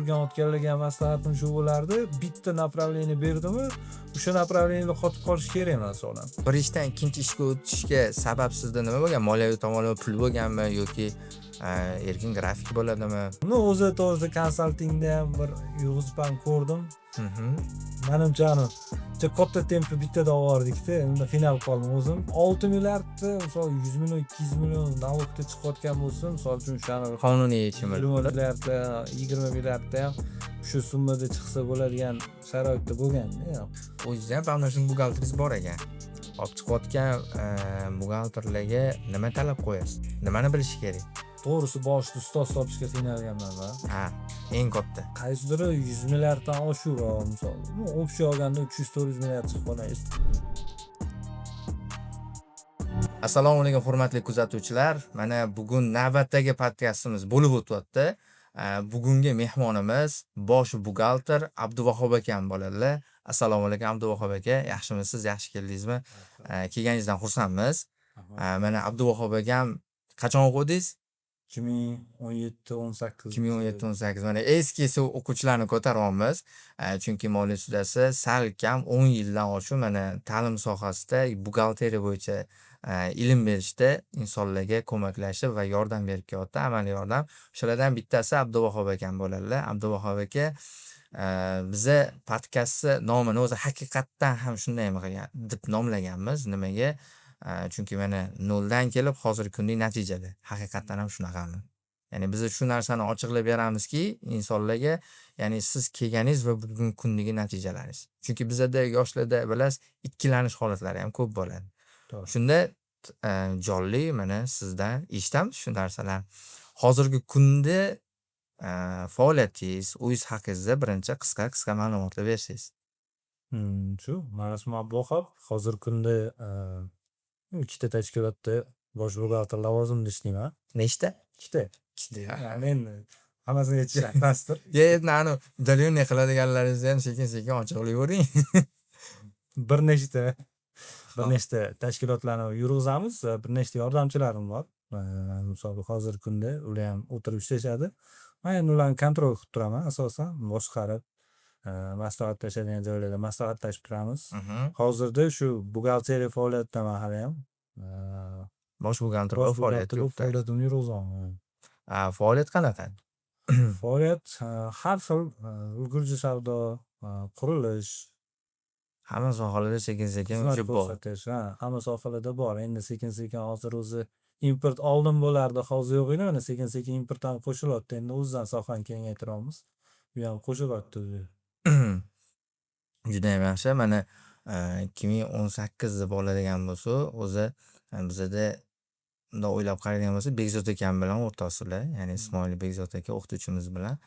O'rganayotganlarga ham maslahatim shu bo'lardi: bitta направление berdimi, o'sha направление da qotib qolish kerak emas odam. Bir ishdan ikkinchi ishga o'tishga sabab sizda nima bo'lgan? Moliyaviy tomonlama pul bo'lganmi yoki erkin grafik bo'ladimi? Ну, o'zi, to'g'risi, konsaltingda ham bir yurg'izib ham ko'rdim. Manimcha, ani katta tempni bittada olib yubordikda, unda qiynalib qoldim o'zim. 6 milliardni, misol, 100 million, 200 million налог da chiqayotgan bo'lsa, misol uchun, o'shani Qonuniy yechimi. 20 milliardda, 20 milliardda ham shu summada chiqsa bo'ladigan sharoitda bo'lganda. O'zingizda ham помощник buxgalteringiz bor ekan. Olib chiqayotgan buxgalterlarga nima talab qo'yasiz? Nimani bilishi kerak? To'g'risi, boshida ustoz topishga qiynalganman man. Ha, eng katta. Qaysidir 100 milliarddan oshiqroq, misol, ну, общий olganda 300-400 milliard chiqib qoladi. Assalomu alaykum, hurmatli kuzatuvchilar. Mana bugun navbatdagi podkastimiz bo'lib o'tyapti. Bugungi mehmonimiz bosh buxgalter Abduvahob akam bo'ladilar. Assalomu alaykum, Abduvahob aka, yaxshimisiz? Yaxshi keldingizmi? Kelganingizdan xursandmiz. Mana Abduvahob akam, qachon o'qidingiz? 2017, 18. 2017, 18. Mana eskisi o'quvchilarni ko'taryapmiz. Chunki moliya studiyasi salkam 10 yildan oshiq mana ta'lim sohasida buxgalteriya bo'yicha ilm berishda insonlarga ko'maklashib va yordam berib kelyapti, amaliy yordam. O'shalardan bittasi Abduvahob akam bo'ladilar. Abduvahob aka, biza podkastni nomini o'zi haqiqatdan ham shundaymi qilgan deb nomlaganmiz. Nimaga? Chunki mana noldan kelib hozirgi kundagi natijalar haqiqatdan ham shunaqami? Ya'ni biz shu narsani ochiqlab beramizki insonlarga, ya'ni siz kelganingiz va bugungi kundagi natijalaringiz. Chunki bizada, yoshlarda, bilasiz, ikkilanish holatlari ham ko'p bo'ladi. To'g'ri. Shunda jonli mana sizdan eshitamiz shu narsalarni. Hozirgi kunda faoliyatingiz, o'zingiz haqingizda birinchi qisqa qisqa ma'lumotlar bersangiz. Shu, mani ismim Abduvahob. Hozirgi kunda ikkita tashkilotda bosh buxgalter lavozimida ishlayman. Nechta? Ikkita. Ikkita. Yani endi hammasini aytish shart emasdir. Yo, endi anavi удаленный qiladiganlaringizni ham sekin sekin ochiqlayvering. Bir nechta tashkilotlarni yurg'izamiz. Bir nechta yordamchilarim bor. Misol, hozirgi kunda ular ham o'tirib ishlashadi. Man endi ularni контроль qilib turaman asosan, boshqarib, maslahatlashadigan joylarda maslahatlashib turamiz. Hozirda shu buxgalteriya faoliyatidaman haliyam. Bosh buxgalter Bosh bo'lib faoliyat buxgalter bo'lib yuritadi. faoliyatimni yurg'izyapman. A, faoliyat qanaqa? Faoliyat har xil: ulgurji savdo, qurilish, Hamma sohalarda sekin sekin xizmat o'sha bor. ko'rsatish, ha, hamma sohalarda bor. Endi sekin sekin hozir o'zi import oldin bo'lardi, hozir yo'q edi. Mana sekin sekin import ham qo'shilyapti. Endi o'zidan sohani kengaytiryapmiz. Bu ham qo'shilyapti. Judayam yaxshi. Mana 2018 deb oladigan bo'lsak, o'zi bizada bundoq o'ylab qaraydigan bo'lsak, Bekzod akam bilan o'rtoqsizlar, ya'ni Ismoil Bekzod aka o'qituvchimiz bilan.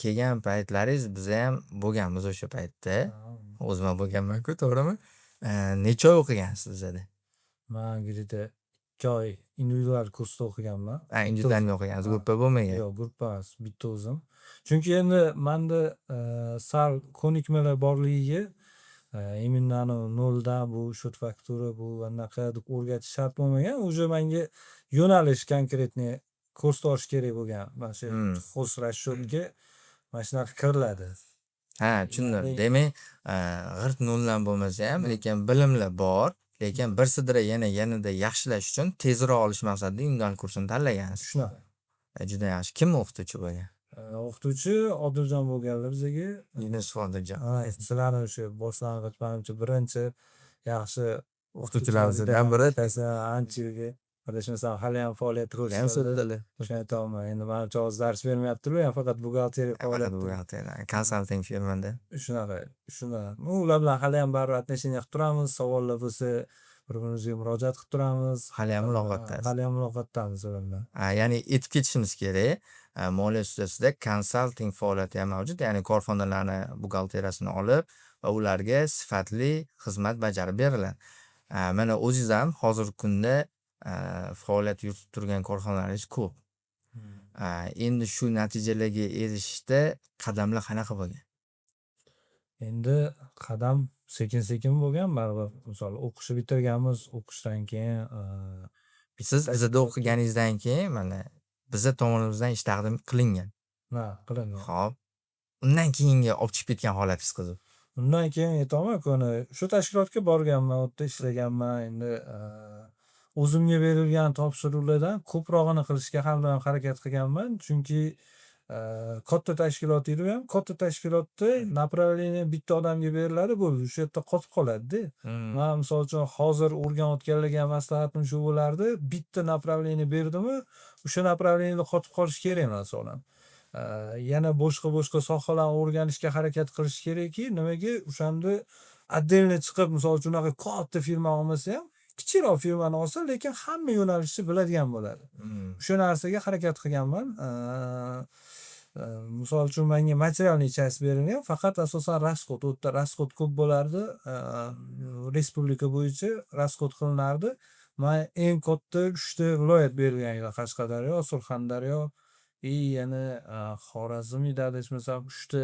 Kelgan paytlaringiz bizayam bo'lganmiz o'sha paytda. O'zim ham bo'lganman-ku, to'g'rimi? Necha oy o'qigansiz bizada? Man где-то 2 oy individual kursda o'qiganman. Ha, individuальный o'qigansiz, gruppa bo'lmagan. Yo'q, gruppa emas, bitta o'zim. Chunki endi manda sal ko'nikmalar borligiga, именно anavi noldan bu счет faktura, bu anaqa deb o'rgatish shart bo'lmagan. Уже manga yo'nalish, конкретный ko'rsatish kerak bo'lgan. Mana shu хозрасчет ga mana shunaqa kiriladi. Ha, tushundim. Ya'ni Demak, g'irt noldan bo'lmasa ham, lekin bilimlar bor, lekin bir sidra yana yanada yaxshilash uchun, tezroq olish maqsadida individual kursini tanlagansiz. Shunaqa. Juda yaxshi. Kim o'qituvchi bo'lgan? O'qituvchi Odiljon bo'lganlar bizaga. Yunusov Odiljon. Ha, sizlarni o'sha boshlang'ich, manimcha, birinchi yaxshi O'qituvchilarimizdan biri. Bittasi, ancha yilga adashmasam, haliyam faoliyat Ular ham ko'rsatadi. suddalar. O'shani aytyapman. Endi manimcha, hozir dars bermayaptilar, ham faqat buxgalteriya Faqat faoliyati. buxgalteriya, konsalting firmada. Shunaqa, shunaqa. Ну, ular bilan haliyam baribir отношения qilib turamiz. Savollar bo'lsa, bir birimizga murojaat qilib turamiz. Haliyam muloqotdasiz. Haliyam muloqotdamiz ular bilan. Ya'ni aytib ketishimiz kerak, moliya studiyasida konsalting faoliyati ham mavjud, ya'ni korxonalarni buxgalteriyasini olib va ularga sifatli xizmat bajarib beriladi. Mana o'zingiz ham hozirgi kunda faoliyat yuritib turgan korxonalaringiz ko'p. Endi shu natijalarga erishishda qadamlar qanaqa bo'lgan? Endi qadam sekin sekin bo'lgan baribir. Misol, o'qishni bitirganmiz, o'qishdan keyin Siz bizada o'qiganingizdan keyin mana biza tomonimizdan ish taqdim qilingan. Ha, qilingan. Xo'p. Undan keyingi olib chiqib ketgan holatingiz qiziq. Undan keyin aytyapman-ku, ana shu tashkilotga borganman, u yerda ishlaganman. Endi o'zimga berilgan topshiriqlardan ko'prog'ini qilishga har doim harakat qilganman. Chunki katta tashkilot edi u ham. Katta tashkilotda направление bitta odamga beriladi, bo'ldi. O'sha yerda qotib qoladi-da. Man misol uchun hozir o'rganayotganlarga ham maslahatim shu bo'lardi. Bitta направление berdimi, o'sha направление da qotib qolish kerak emas odam. Yana boshqa-boshqa sohalarni o'rganishga harakat qilish kerakki, nimaga o'shanda отдельно chiqib, misol uchun unaqa katta firma olmasa ham, kichikroq firmani olsa, lekin hamma yo'nalishni biladigan bo'ladi. O'sha narsaga harakat qilganman. Misol uchun menga материальный часть berilgan, faqat asosan расход. U yerda расход ko'p bo'lardi. Respublika bo'yicha расход qilinardi. Man eng katta 3 ta viloyat berilgan edi: Qashqadaryo, Surxondaryo и yana Xorazm edi adashmasam, 3 ta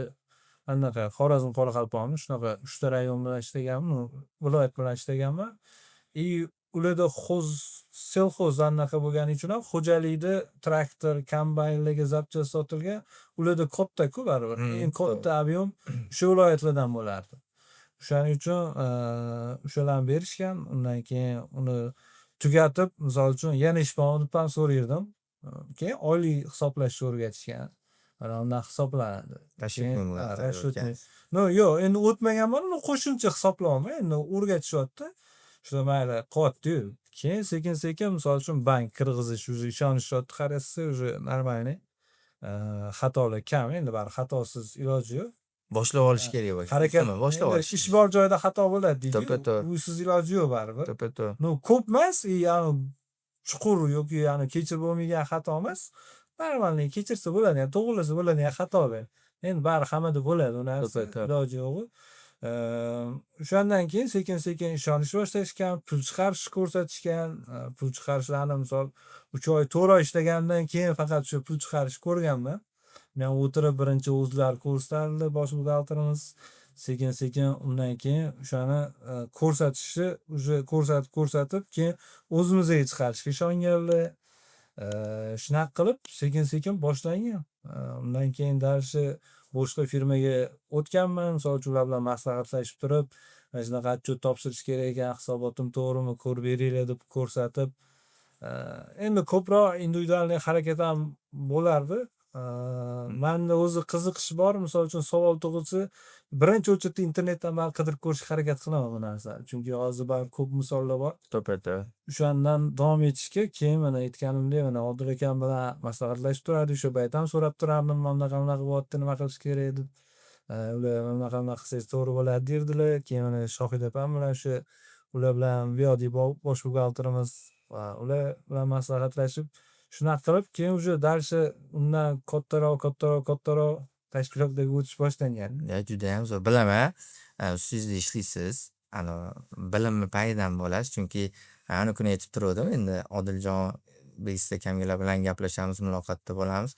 anaqa Xorazm, Qoraqalpog'mi, shunaqa 3 ta rayon bilan ishlaganman, viloyat bilan ishlaganman. И ularda xoz сельхоз anaqa bo'lgani uchun ham xo'jalikda traktor, kombaynlarga запчасть sotilgan. Ularda katta-ku baribir. Eng katta объем o'sha viloyatlardan bo'lardi. O'shaning uchun o'shalarni berishgan. Undan keyin uni tugatib, misol uchun yana ish bormi deb ham so'raydim. Keyin oylik hisoblashni o'rgatishgan. Mana undan hisoblanadi. Расчетный. Ну yo'q, endi o'tmaganman, uni qo'shimcha hisoblayapman. Endi o'rgatishyapti. Shu mayli qilyapti-yu. Keyin sekin-sekin misol uchun bank kirg'izish уже ishonishyapti, qarashsa уже нормальный. Xatolar kam endi, baribir xatosiz iloji yo'q. Boshlab olish kerak bo'lgan. Harakat Boshlab olish. Ish bor joyda xato bo'ladi deydi. To'ppa-to'g'ri. Usiz iloji yo'q baribir. To'ppa-to'g'ri. Ну ko'p emas, и chuqur yoki kechirib bo'lmaydigan xato emas. Нормальный kechirsa bo'ladi, yani to'g'irlasa bo'ladigan xatolar. Endi bari hammada bo'ladi u narsa, iloji yo'q. O'shandan keyin sekin-sekin ishonish boshlashgan, pul chiqarishni ko'rsatishgan. Pul chiqarishlarni misol 3 oy, 4 oy ishlagandan keyin faqat shu pul chiqarishni ko'rganman. Men o'tirib birinchi o'zlari ko'rsatdi bosh buxgalterimiz. Sekin-sekin undan keyin o'shani ko'rsatishni уже ko'rsatib, ko'rsatib, keyin o'zimizga chiqarishga ishonganlar. Shunaqa qilib sekin-sekin boshlangan. Undan keyin дальше boshqa firmaga o'tganman. Misol uchun ular bilan maslahatlashib turib, mana shunaqa отчет topshirish kerak ekan, hisobotim to'g'rimi, ko'rib beringlar deb ko'rsatib, endi ko'proq индивидуальный harakat ham bo'lardi. Manda o'zi qiziqish bor, misol uchun savol tug'ilsa, birinchi очередь da internetdan man qidirib ko'rishga harakat qilaman bu narsani. Chunki hozir baribir ko'p misollar bor. To'ppa-to'g'ri. O'shandan davom etishga keyin mana aytganimdek, mana Odil akam bilan maslahatlashib turardik. O'sha payt ham so'rab turardim, mana bunaqa bunaqa bo'lyapti, nima qilish kerak deb. Ular bunaqa bunaqa qilsangiz to'g'ri bo'ladi derdilar. Keyin mana Shohid opam bilan o'sha ular bilan bu yoqdagi bosh buxgalterimiz va ular bilan maslahatlashib, shunaqa qilib keyin уже дальше undan kattaroq, kattaroq, kattaroq tashkilotlarga o'tish boshlangan. Ya, judayam zo'r. Bilaman, ustingizda ishlaysiz. Anavi bilimni payidan bo'lasiz. Chunki anavi kuni aytib turgandim, endi Odiljon Best akamlar bilan gaplashamiz, muloqotda bo'lamiz.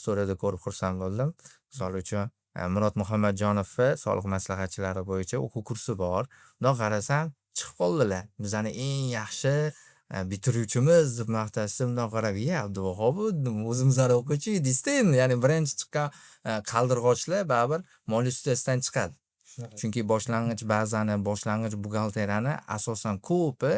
Storyda ko'rib xursand bo'ldim. Misol uchun Murod Muhammadjonovni soliq maslahatchilari bo'yicha o'quv kursi bor. Bundoq qarasam chiqib qoldilar. Bizani eng yaxshi bitiruvchimiz deb maqtashdi. Bundoq qarab, "Iya, Abduvahob o'zimizni o'quvchi edingizda endi." Ya'ni birinchi chiqqan qaldirg'ochlar baribir moliya studiyasidan chiqadi. Chunki boshlang'ich bazani, boshlang'ich buxgalteriyani asosan ko'pi,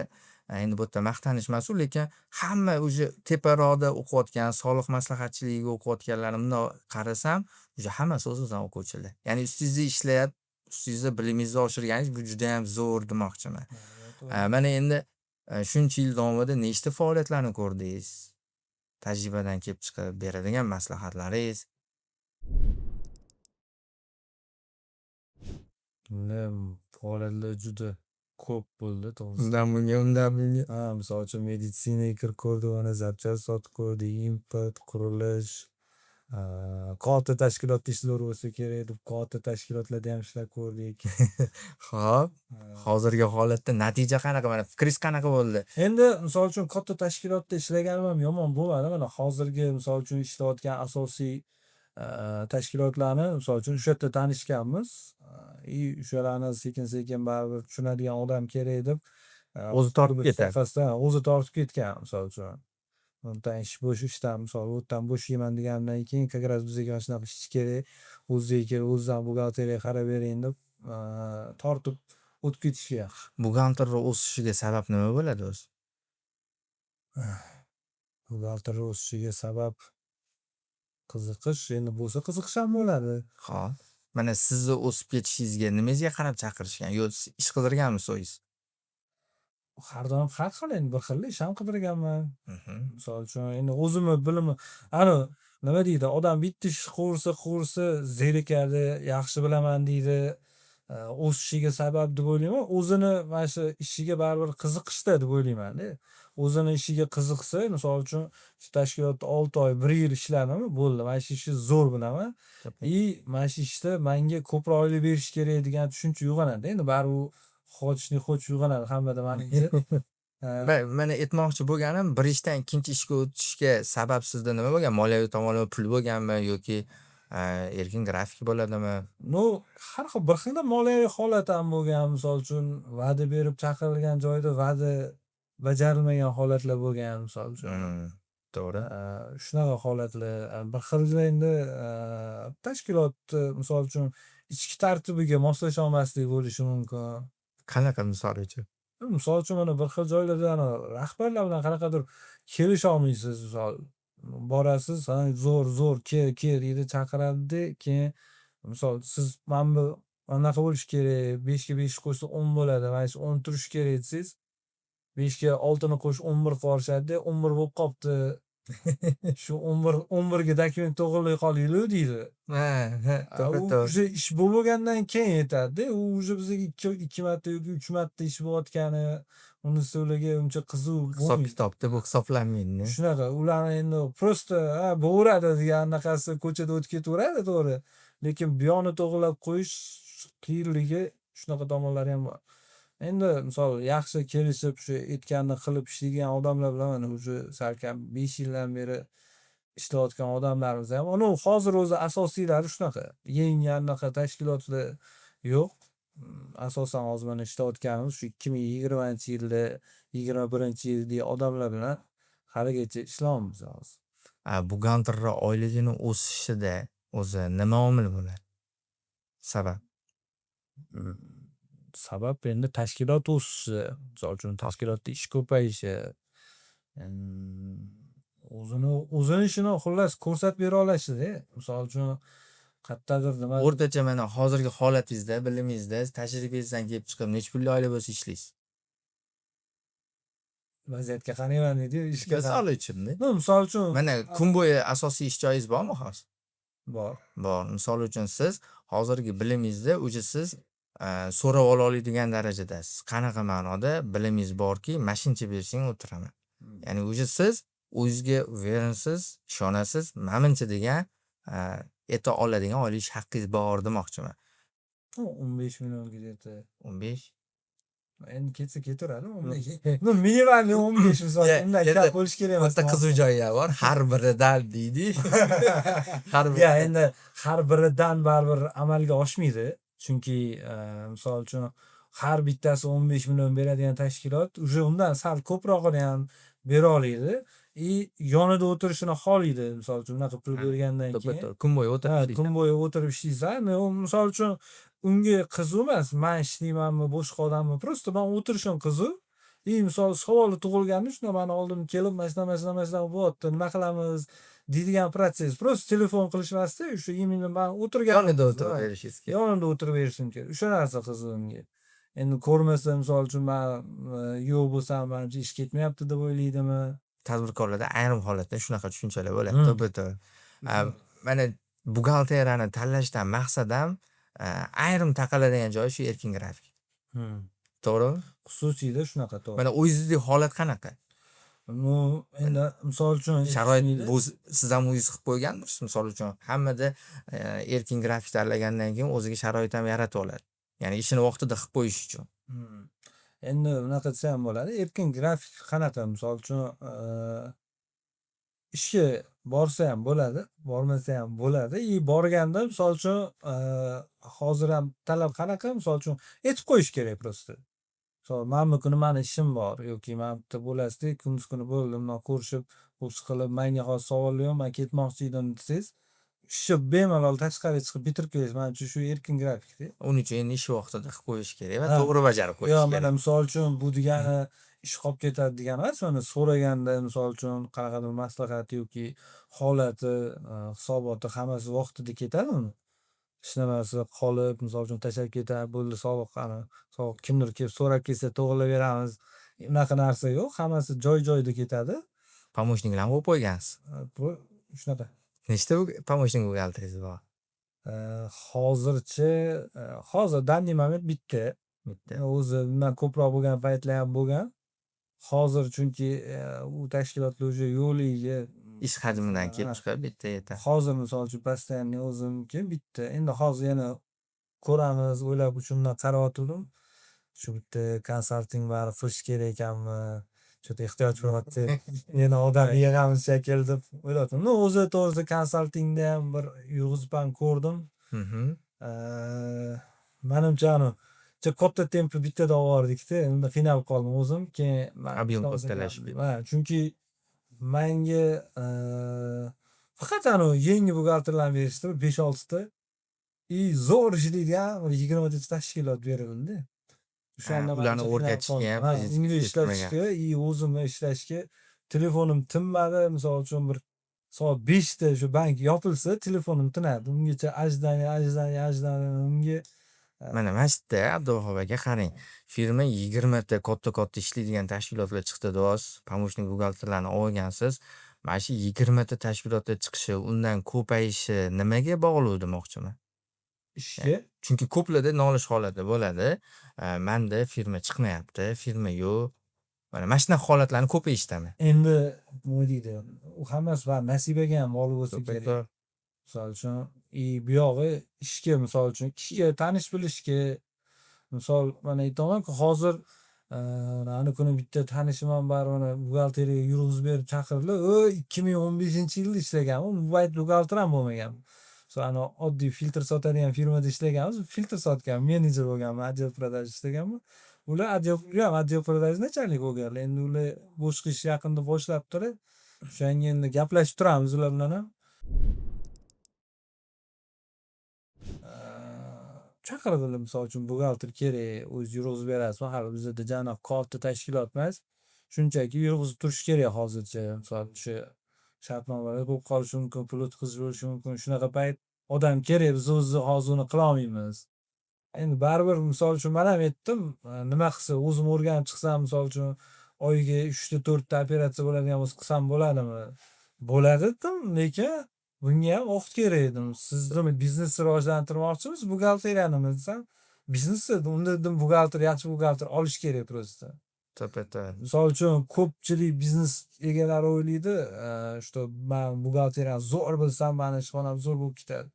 endi bu yerda maqtanish emasu, lekin hamma уже teparoqda o'qiyotgan, soliq maslahatchiligiga o'qiyotganlarni bundoq qarasam, уже hammasi o'zimizdan o'quvchilar. Ya'ni ustingizda ishlab, ustingizda bilimingizni oshirganingiz bu judayam zo'r demoqchiman. Mana endi shuncha yil davomida nechta faoliyatlarni ko'rdingiz? Tajribadan kelib chiqib beradigan maslahatlaringiz? Faoliyatlar juda ko'p bo'ldi, to'g'risi. Undan bunga, undan bunga. Ha, misol uchun meditsinaga kirib ko'rdik, mana запчасть sotib ko'rdik, import, qurilish, katta tashkilotda ishlar bo'lsa kerak deb katta tashkilotlarda ham ishlab ko'rdik. Xo'p, hozirgi holatda natija qanaqa? Mana fikringiz qanaqa bo'ldi? Endi misol uchun katta tashkilotda ishlaganim ham yomon bo'lmadi. Mana hozirgi misol uchun ishlayotgan asosiy tashkilotlarni misol uchun o'sha yerda tanishganmiz. И o'shalarni sekin-sekin baribir tushunadigan odam kerak deb o'zi tortib ketadi. Sohasida o'zi tortib ketgan misol uchun. Undan ish bo'sh ishdan, misol, u yerdan bo'shayman deganimdan keyin как раз bizga mana shunaqa ishchi kerak, o'ziga kelib, o'zidan buxgalteriyaga qarab bering deb tortib o'tib ketishi yaxshi. Buxgalterni o'sishiga sabab nima bo'ladi o'zi? Buxgalter o'sishiga sabab qiziqish, endi bo'lsa, qiziqish ham bo'ladi. Xo'p. Mana sizni o'sib ketishingizga nimangizga qarab chaqirishgan? Yo siz ish qidirganmisiz o'zingiz? Har doim har xil, endi bir xil ish ham qidirganman. Misol uchun, endi o'zimni bilimim, anavi nima deydi, odam bitta ish qilaversa, qilaversa zerikadi, yaxshi bilaman deydi. O'sishiga sabab deb o'ylayman. O'zini mana shu ishiga baribir qiziqishda deb o'ylaymanda. O'zini ishiga qiziqsa, misol uchun, shu tashkilotda 6 oy, bir yil ishladimi, bo'ldi, mana shu ishni zo'r bilaman и mana shu ishda manga ko'proq oylik berish kerak degan tushuncha uyg'onadi. Endi baribir u хочешь не хочешь uyg'onadi hammada, manimcha. Mana aytmoqchi bo'lganim, bir ishdan ikkinchi ishga o'tishga sabab sizda nima bo'lgan? Moliyaviy tomonlama pul bo'lganmi yoki erkin grafik bo'ladimi? Ну, har xil, bir xilda moliyaviy holat ham bo'lgan. Misol uchun, va'da berib chaqirilgan joyda va'da bajarilmagan holatlar bo'lgan, misol uchun. To'g'ri. Shunaqa holatlar. Bir xilda endi tashkilotni, misol uchun, ichki tartibiga moslasholmaslik bo'lishi mumkin. Qanaqa, misol uchun? Misol uchun, mana bir xil joylarda anavi rahbarlar bilan qanaqadir kelisholmaysiz, misol. Borasiz, ha, zo'r, zo'r, kel, kel deydi, chaqiradida, keyin misol, siz mana bu anaqa bo'lishi kerak, 5ga 5 qo'shsa 10 bo'ladi, mana shu 10 turishi kerak desangiz, 5ga 6ni qo'shib 11 qilib yuborishadida, 11 bo'lib qolibdi. Shu 11, 11ga dokument to'g'irlay qolinglar deydi. Ha, ha, U to'g'ri. уже ish bo'lgandan keyin aytadida, u уже bizga ikki marta yoki uch marta ish bo'layotgani, unisi ularga uncha qiziq Hisob bo'lmaydi. kitobda bu hisoblanmaydi. Shunaqa, ularni endi просто ha bo'laveradi degan anaqasi, ko'chada o'tib ketaveradi, to'g'ri. Lekin buyog'ini to'g'irlab qo'yish qiyinligi, shunaqa tomonlari ham bor. Endi misol, yaxshi kelishib, shu aytganini qilib ishlaydigan odamlar bilan mana уже salkam 5 yildan beri ishlayotgan odamlarimiz ham. Ну, hozir o'zi asosiylari shunaqa. Yangi anaqa tashkilotlar yo'q. Asosan hozir mana ishlayotganimiz shu 2020-yilda, 21-yildagi odamlar bilan haligacha ishlayapmiz hozir. A, buxgalterlar oyligini o'sishida o'zi nima omil bo'ladi? Sabab? Sabab endi tashkilot o'sishi, misol uchun, tashkilotda ish ko'payishi, o'zini ishini xullas ko'rsatib bera olishida. Misol uchun, qayerdadir nima O'rtacha mana hozirgi holatingizda, bilimingizda, tajribangizdan kelib chiqib necha pullik oylik bo'lsa ishlaysiz? Vaziyatga qarayman deydiyu, ishga. Misol uchun-da. Ну, misol uchun, Mana kun bo'yi asosiy ish joyingiz bormi hozir? Bor. Bor. Misol uchun, siz hozirgi bilimingizda уже siz so'rab ola oladigan darajadasiz. Qanaqa ma'noda? Bilimingiz borki, mashincha bersang o'tiraman. Ya'ni уже siz o'zingizga уверен siz, ishonasiz, manimcha degan ayta oladigan oylik ish haqqingiz bor demoqchiman. 15 million где-то. 15? Endi ketsa ketaveradi 15. Ну, минимальный 15, misol uchun, undan kam bo'lishi kerak emas. Bitta qiziq joyi ham bor. Har biridan deydi. Har Ya, biridan. Endi har biridan baribir amalga oshmaydi. Chunki misol uchun, har bittasi 15 million beradigan tashkilot уже undan sal ko'prog'ini ham bera oladi и yonida o'tirishini xohlaydi. Misol uchun, unaqa pul bergandan To'ppa keyin. To'g'ri. Kun bo'yi o'tirib Ha, ishlaysan. kun bo'yi o'tirib ishlaysan. U, misol uchun, unga qiziq emas, man ishlaymanmi, boshqa odammi, просто man o'tirishim qiziq. И misol, savoli tug'ilganda shunda mani oldimga kelib, mana shunaqa, mana shunaqa, mana shunaqa bo'lyapti, nima qilamiz deydigan protsess. Просто telefon qilishmasda, o'sha именно man o'tirgan Yonida o'tirib berishingiz kerak. Yonimda o'tirib berishim kerak. O'sha narsa qiziq unga. Endi ko'rmasa, misol uchun, man yo'q bo'lsam, manimcha ish ketmayapti deb o'ylaydimi? Tadbirkorlarda ayrim holatda shunaqa tushunchalar bo'ladi. To'ppa-to'g'ri. Mana buxgalteriyani tanlashdan maqsad ham ayrim taqaladigan joyi shu erkin grafik. To'g'rimi? Xususiyda shunaqa, to'g'ri. Mana o'zingizdek holat qanaqa? Ну, endi misol uchun, Sharoit bu siz ham o'zingiz qilib qo'ygandirsiz. Misol uchun, hammada erkin grafik tanlagandan keyin o'ziga sharoit ham yaratib oladi. Ya'ni ishini vaqtida qilib qo'yish uchun. Endi bunaqa desa ham bo'ladi. Erkin grafik qanaqa? Misol uchun, ishga borsa ham bo'ladi, bormasa ham bo'ladi. И borganda, misol uchun, hozir ham talab qanaqa? Misol uchun, aytib qo'yish kerak просто. Misol, mana bu kuni mani ishim bor yoki mana bitta bo'lasizda, kunduz kuni bo'ldi, bundoq ko'rishib, qo'shiq qilib, manga hozir savollar yo'q, man ketmoqchi edim desangiz, ishni bemalol tashqariga chiqib bitirib kelish, manimcha shu erkin grafikda. Uning uchun endi ish vaqtida qilib qo'yish kerak va to'g'ri bajarib qo'yish Yo'q, kerak. Mana misol uchun bu degani ish qolib ketadi degani emas. Mana so'raganda misol uchun qanaqadir maslahat yoki holati, hisoboti hammasi vaqtida ketadi uni. Hech nimasi qolib, misol uchun tashlab ketadi, bo'ldi, soliq, ana soliq kimdir kelib so'rab kelsa to'g'irlab beramiz. Unaqa narsa yo'q, hammasi joy-joyida ketadi. Помощник larni qo'yib qo'ygansiz. Bu shunaqa. Nechta помощник buxgalteringiz bor? Hozircha, hozir данный момент bitta. Bitta. O'zi undan ko'proq bo'lgan paytlar ham bo'lgan. Hozir chunki u tashkilotlar уже yo'qligi, ish hajmidan kelib chiqib bitta yetadi. Hozir misol uchun постоянный o'zimniki bitta. Endi hozir yana ko'ramiz, o'ylab uchimdan qarayotgandim. Shu bitta konsalting bari qilish kerak ekanmi? Что-то ehtiyoj bo'lyapti. Yana odam yig'amiz shekilli deb o'ylayaptim. Ну, o'zi to'g'risi konsaltingda ham bir yurg'izib ham ko'rdim. Manimcha, anu katta tempni bittada olib yubordikda, unda qiynalib qoldim o'zim. Keyin Объем kattalashib. Ha, chunki manga faqat anavi yangi buxgalterlarni berishdi, 5-6 ta и zo'r ishlaydigan bir 20 tacha tashkilot berildi. O'shanda ularni o'rgatishga ham unga ishlatishga и o'zimni ishlashga telefonim tinmadi. Misol uchun, bir soat 5da shu bank yopilsa, telefonim tinadi. Ungacha ожидание, ожидание, ожидание unga. Mana shu yerda, Abduvahob aka, qarang, firma 20 ta katta katta ishlaydigan tashkilotlar chiqdi deyapsiz, помощник buxgalterlarni olgansiz. Mana shu 20 ta tashkilotlar chiqishi, undan ko'payishi nimaga bog'liq demoqchiman. Ishga. Chunki ko'plarda nolish holati bo'ladi. Manda firma chiqmayapti, firma yo'q. Mana shunaqa holatlarni ko'p eshitaman. Endi nima deydi, u hammasi baribir nasibaga ham bog'liq bo'lsa kerak. To'g'ri. Misol uchun, и buyog'i ishga, misol uchun, ishga tanish bilishga, misol, mana aytyapmanku, hozir ani kuni bitta tanishim ham baribir mana buxgalteriyaga yurg'izib berib chaqirdilar. U 2015-yilda ishlagan, u payt buxgalter ham bo'lmagan. Ana oddiy filtr sotadigan firmada ishlaganmiz. Filtr sotgan menejer bo'lganman, отдел продаж ishlaganman. Ular отдел, u ham отдел продаж начальник bo'lganlar. Endi ular boshqa ish yaqinda boshlabdilar. O'shanga endi gaplashib turamiz ular bilan ham. Chaqirdilar, misol uchun, buxgalter kerak, o'zingiz yurg'izib berasizmi? Hali bizada janob katta tashkilot emas. Shunchaki yurg'izib turish kerak hozircha. Misol, o'sha shartnomalar bo'lib qolishi mumkin, pul o'tkazish bo'lishi mumkin. Shunaqa payt odam kerak, biz o'zi hozir uni qilolmaymiz. Endi baribir, misol uchun, man ham aytdim, nima qilsa, o'zim o'rganib chiqsam, misol uchun, oyiga 3 ta 4 ta operatsiya bo'ladigan bo'lsa, qilsam bo'ladimi? Bo'ladi dedim, lekin bunga ham vaqt kerak dedim. Sizni biznesni rivojlantirmoqchimiz, buxgalteriyanimi desam, biznesni unda dedim, buxgalter, yaxshi buxgalter olish kerak просто. To'ppa-to'g'ri. Misol uchun, ko'pchilik biznes egalari o'ylaydi, что man buxgalteriyani zo'r bilsam, mani ishxonam zo'r bo'lib ketadi.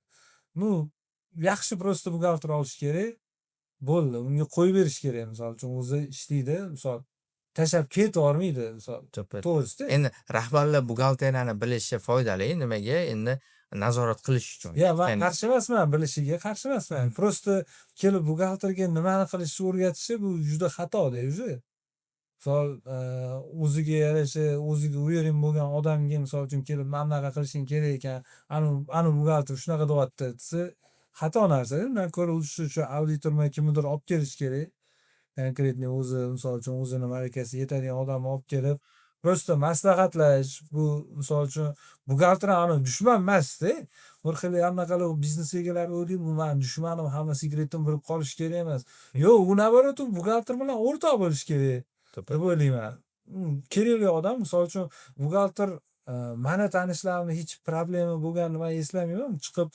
Ну, yaxshi просто buxgalter olish kerak. Bo'ldi, unga qo'yib berish kerak, misol uchun, o'zi ishlaydi, misol, tashlab ketavermaydi, misol. To'ppa. To'g'risida. Endi rahbarlar buxgalteriyani bilishi foydali. Nimaga? Endi nazorat qilish uchun. Ya, man qarshi emasman, bilishiga qarshi emasman. Просто kelib buxgalterga nimani qilishni o'rgatishi bu juda xatoda уже. Misol, o'ziga yarasha, o'ziga уверен bo'lgan odamga, misol uchun, kelib mana bunaqa qilishing kerak ekan, anu buxgalter shunaqa deyapti desa, xato narsa. Undan ko'ra lучше shu auditormi, kimnidir olib kelish kerak. Конкретный o'zi, misol uchun, o'zini malakasi yetadigan odamni olib kelib, просто maslahatlash. Bu, misol uchun, buxgalter ham anavi dushman emasda. Bir xil anaqalar biznes egalari o'ylaydi, bu mani dushmanim, hamma sekretimni bilib qolishi kerak emas. Yo'q, u наоборот, u buxgalter bilan o'rtoq bo'lishi kerak deb o'ylayman. Kerakli odam, misol uchun, buxgalter, mani tanishlarimda hech problema bo'lganini man eslamayman. Chiqib,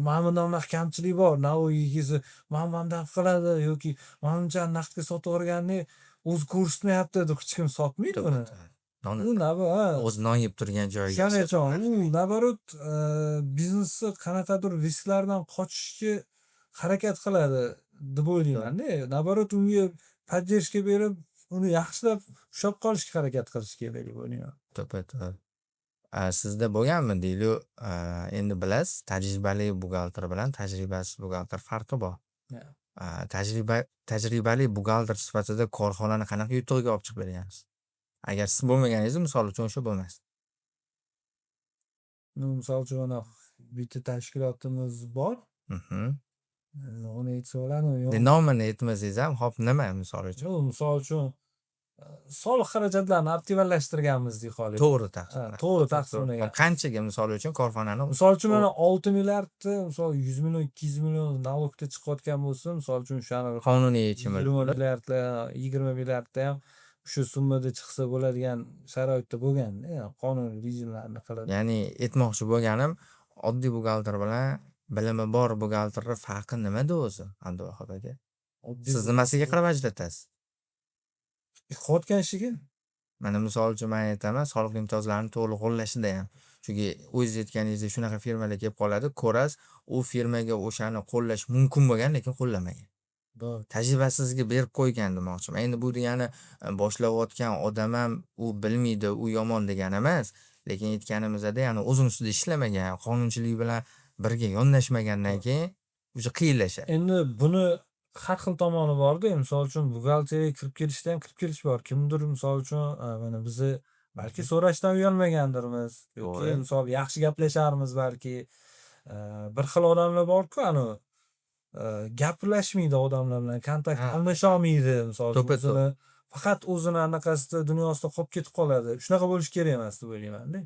mana bunda bunaqa kamchilik bor, налоги kelsa, mana bunaqa qiladi yoki mana bunchani naqdga sotib yuborganini o'zi ko'rsatmayapti deb hech kim sotmaydi uni. Non U ha. o'zi non yeb turgan joyiga. Конечно, u наоборот, biznesni qanaqadir risklardan qochishga harakat qiladi deb o'ylaymanda. Наоборот, unga поддержка berib, uni yaxshilab ushlab qolishga harakat qilish kerak deb o'ylayman. To'ppa-to'g'ri. Sizda bo'lganmi deylik, endi bilasiz, tajribali buxgalter bilan tajribasiz buxgalter farqi bor. Tajribali buxgalter sifatida korxonani qanaqa yutug'iga olib chiqib bergansiz? Agar siz bo'lmaganingizda, misol uchun, o'sha bo'lmasdi. Ну, misol uchun, mana bitta tashkilotimiz bor. Uni aytsa bo'ladimi, yo'qmi? Nomini aytmasangiz ham, hop, nima misol uchun? Yo'q, misol uchun, soliq xarajatlarini optimallashtirganmiz, deylik. To'g'ri taqsimlash. To'g'ri taqsimlagan. Qanchaga, misol uchun, korxonani? Misol uchun, mana 6 milliardni, misol, 100 million, 200 million налог da chiqayotgan bo'lsa, misol uchun, o'shani Qonuniy yechimi. 20 milliardlar, 20 milliardda ham shu summada chiqsa bo'ladigan sharoitda bo'lganda, qonuniy rejimlarni qilib. Ya'ni aytmoqchi bo'lganim, oddiy buxgalter bilan bilimi bor buxgalterni farqi nimada o'zi, Abduvahob aka? Oddiy Siz nimasiga qarab ajratasiz? Qilayotgan ishiga. Mana, misol uchun, man aytaman, soliq imtiyozlarini to'g'ri qo'llashida ham. Chunki o'zingiz aytganingizdek, shunaqa firmalar kelib qoladi, ko'rasiz, u firmaga o'shani qo'llash mumkin bo'lgan, lekin qo'llamagan. To'g'ri. Tajribasizga berib qo'ygan demoqchiman. Endi bu degani boshlayotgan odam ham u bilmaydi, u yomon degani emas. Lekin aytganimizda, ya'ni o'zini ustida ishlamagan, qonunchilik bilan birga yondashmagandan keyin уже qiyinlashadi. Endi buni har xil tomoni borda. Misol uchun, buxgalteriyaga kirib kelishda ham kirib kelish bor. Kimdir, misol uchun, mana bizni balki so'rashdan uyalmagandirmiz yoki misol, yaxshi gaplasharmiz balki. Bir xil odamlar borku, anavi gaplashmaydi odamlar bilan, kontakt almasholmaydi, misol uchun, To'ppa to'g'ri. o'zini, faqat o'zini anaqasida, dunyosida qolib ketib qoladi. Shunaqa bo'lishi kerak emas deb o'ylaymanda.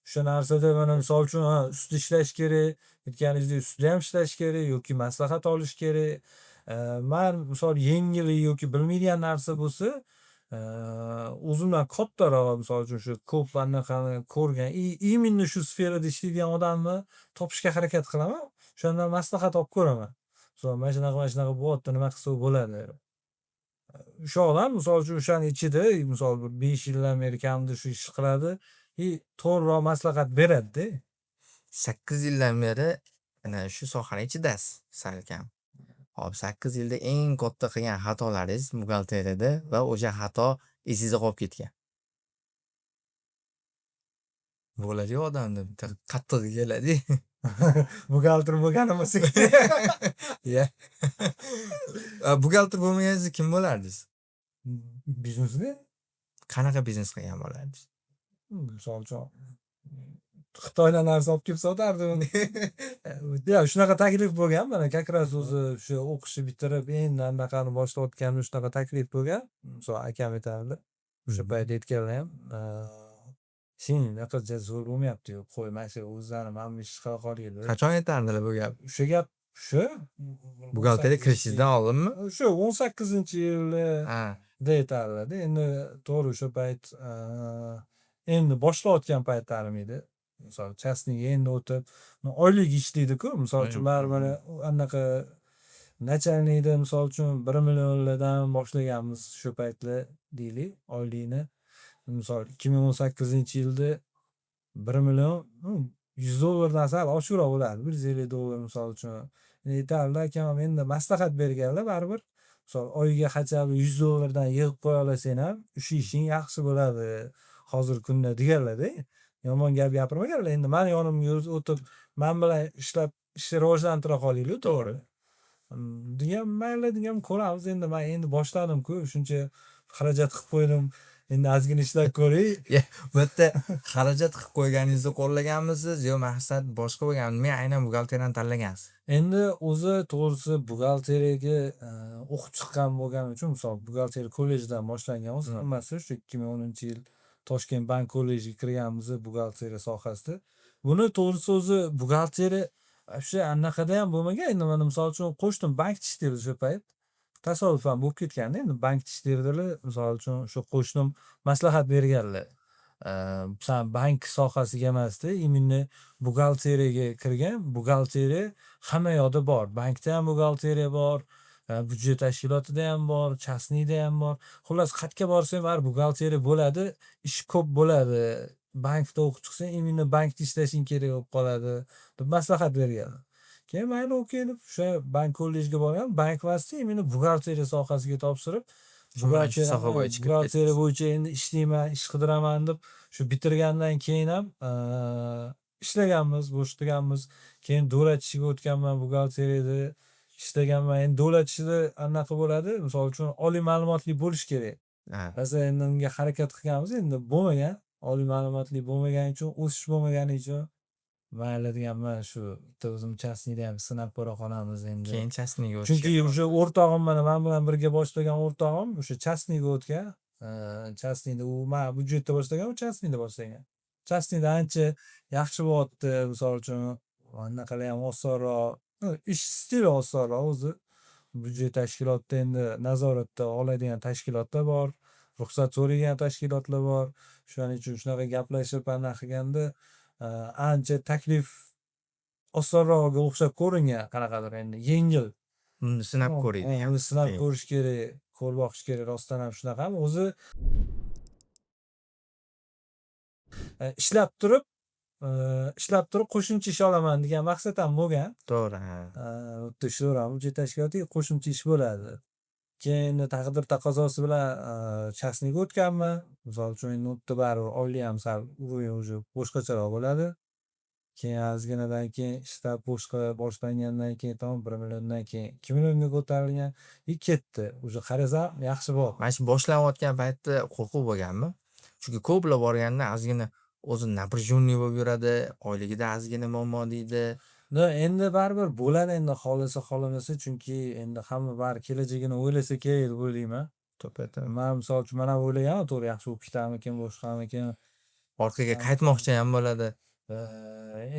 O'sha narsada mana, misol uchun, ha, ustida ishlash kerak, aytganingizdek, ustida ham ishlash kerak yoki maslahat olish kerak. Man, misol, yengil yoki bilmaydigan narsa bo'lsa, o'zimdan kattaroq, misol uchun, shu ko'p anaqani ko'rgan и именно shu sferada ishlaydigan odamni topishga harakat qilaman. O'shandan maslahat olib ko'raman. Misol, mana shunaqa, mana shunaqa bo'lyapti, nima qilsa bo'ladi? O'sha odam, misol uchun, o'shani ichida, misol, bir 5 yildan beri kamida shu ishni qiladi и to'g'riroq maslahat beradida. 8 yildan beri ana shu sohani ichidasiz salkam. Hop, 8 yilda eng katta qilgan xatolaringiz buxgalteriyada va o'sha xato esingizda qolib ketgan. Bo'ladi-yu, odamda bitta qattig'i keladi. Buxgalter bo'lganim bo'lsa. Ya. Buxgalter bo'lmaganingizda kim bo'lardingiz? Biznesda. Qanaqa biznes qilgan bo'lardingiz? Misol uchun, Xitoydan narsa olib kelib sotardim. Yo'q, shunaqa taklif bo'lgan mana, как раз o'zi o'sha o'qishni bitirib, endi anaqani boshlayotganimda shunaqa taklif bo'lgan. Misol, akam aytardi. O'sha payt aytganlar ham, sen unaqa zo'r bo'lmayapti, qo'y, mana shu o'zlari mana bu ishni qila qolaylik. Qachon aytardilar bu gap? O'sha gap shu Buxgalteriya kirishingizdan oldinmi? O'sha 18-yilda aytardilarda. Endi to'g'ri, o'sha payt endi boshlayotgan paytlarim edi. Misol, частный ga endi o'tib, oylik ishlaydiku, misol uchun, baribir anaqa начальник da, misol uchun, 1 millionlardan boshlaganmiz shu paytlar, deylik, oylikni. Misol, 2018-yilda 1 million 100 dollardan sal oshiqroq bo'lardi, 150 dollar, misol uchun. Aytardi akam ham, endi maslahat berganlar baribir. Misol, oyiga хотя бы 100 dollardan yig'ib qo'ya olsang ham, o'sha ishing yaxshi bo'ladi hozirgi kunda, deganlarda. Yomon gap gapirmaganlar. Endi mani yonimga o'tib, man bilan ishlab, ishni rivojlantira qolaylik, to'g'ri. Degan, mayli degan, ko'ramiz endi, man endi boshladim-ku, shuncha xarajat qilib qo'ydim. Endi ozgina ishlab ko'ray. Bu yerda xarajat qilib qo'yganingizni qo'llaganmisiz yo maqsad boshqa bo'lganmi? Nima aynan buxgalteriyani tanlagansiz? Endi o'zi, to'g'risi, buxgalteriyaga o'qib chiqqan bo'lganim uchun, misol, buxgalteriya kollejidan boshlangan o'zi hammasi, shu 2010-yil Toshkent bank kollejiga kirganmiz buxgalteriya sohasida. Buni, to'g'risi, o'zi buxgalteriya вообще anaqada ham bo'lmagan. Endi mana, misol uchun, qo'shnim bankda ishlaydi o'sha payt. Tasodifan bo'lib ketganda, endi bankda ishlardilar. Misol uchun, o'sha qo'shnim maslahat berganlar. San bank sohasiga emasda, именно buxgalteriyaga kirgin. Buxgalteriya hamma yoqda bor. Bankda ham buxgalteriya bor, byudjet tashkilotida ham bor, частный da ham bor. Xullas, qayerga borsang, baribir buxgalteriya bo'ladi, ish ko'p bo'ladi. Bankda o'qib chiqsang, именно bankda ishlashing kerak bo'lib qoladi, deb maslahat berganlar. Keyin mayli, okey, deb o'sha bank kollejiga borgan, bank emasda, именно buxgalteriya sohasiga topshirib, Shu soha bo'yicha kirib buxgalteriya ketdingiz. bo'yicha endi ishlayman, ish qidiraman deb, shu bitirgandan keyin ham ishlaganmiz, bo'sh turganmiz. Keyin davlat ishiga o'tganman buxgalteriyada. Ishlaganman. Endi davlat ishida anaqa bo'ladi. Misol uchun oliy ma'lumotli bo'lish kerak. Masalan, endi unga harakat qilganmiz, endi bo'lmagan. Oliy ma'lumotli bo'lmagani uchun, o'sish bo'lmagani uchun mayli deganman, shu bitta o'zim частный da ham sinab ko'ra qolamiz endi. Keyin частный ga o'tishga. Chunki o'sha o'rtog'im, mana man bilan birga boshlagan o'rtog'im o'sha частный ga o'tgan. Частный da u, man byudjetda boshlagan, u частный da boshlagan. Частный da ancha yaxshi bo'lyapti, misol uchun, anaqalar ham osonroq, ish stili osonroq o'zi. Byudjet tashkilotida endi nazoratda oladigan tashkilotlar bor, ruxsat so'raydigan tashkilotlar bor. Shuning uchun shunaqa gaplashib anaqa qilganda ancha taklif osonrog'iga o'xshab ko'ringan, qanaqadir endi yengil. Buni sinab ko'ring. Uni sinab ko'rish kerak, ko'rib boqish kerak, rostdan ham shunaqami o'zi. Ishlab turib, ishlab turib qo'shimcha ish olaman degan maqsad ham bo'lgan. To'g'ri, ha. U yerda ishlayveraman, byudjet tashkilotiga qo'shimcha ish bo'ladi. Keyin endi taqdir taqozosi bilan частный ga o'tganman. Misol uchun, endi u yerda baribir oylik ham sal уровень уже boshqacharoq bo'ladi. Keyin ozginadan keyin ishlab boshqa boshlangandan keyin tamom 1 milliondan keyin 2 millionga ko'tarilgan и ketdi. Уже qarasam, yaxshi bo'lyapti. Mana shu boshlanayotgan paytda qo'rquv bo'lganmi? Chunki ko'plar borganda ozgina o'zi напряженный bo'lib yuradi, oyligida ozgina muammo deydi. No, endi baribir bo'ladi endi, xohlasa xohlamasa, chunki endi hamma bari kelajagini o'ylasa kerak deb o'ylayman. To'ppa-to'g'ri. Man misol uchun, man ham o'ylaganman, to'g'ri, yaxshi bo'lib ketamikin, boshqamikin. Orqaga qaytmoqchi ham bo'ladi.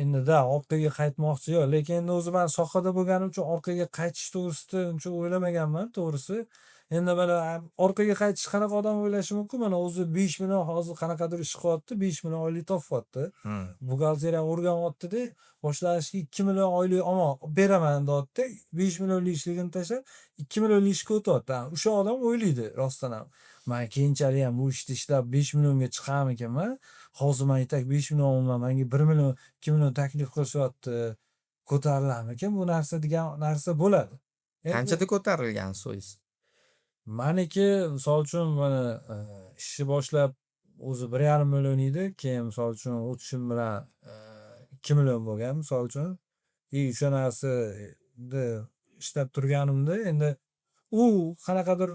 Endi-da orqaga qaytmoqchi yo'q, lekin endi o'zi man sohada bo'lganim uchun orqaga qaytish to'g'risida uncha o'ylamaganman, to'g'risi. Endi mana orqaga qaytish qanaqa odam o'ylashi mumkin? Mana o'zi 5 million hozir qanaqadir ish qilyapti, 5 million oylik topyapti. Buxgalteriyani o'rganyapti-da, boshlanishiga 2 million oylik olma beraman deyapti. 5 millionlik ishligini tashlab 2 millionlik ishga o'tyapti. O'sha odam o'ylaydi rostdan ham. Man keyinchalik ham bu ishda ishlab 5 millionga chiqarmikanman? Hozir man itak 5 million olman, menga 1 million, 2 million taklif qilishyapti. Ko'tarilarmikan bu narsa degan narsa bo'ladi. Qanchada ko'tarilgan so'z? Maniki, misol uchun, mana ishni boshlab o'zi 1,5 million edi, keyin misol uchun o'tishim bilan 2 million bo'lgan, misol uchun. И o'sha narsa ishlab turganimda endi u qanaqadir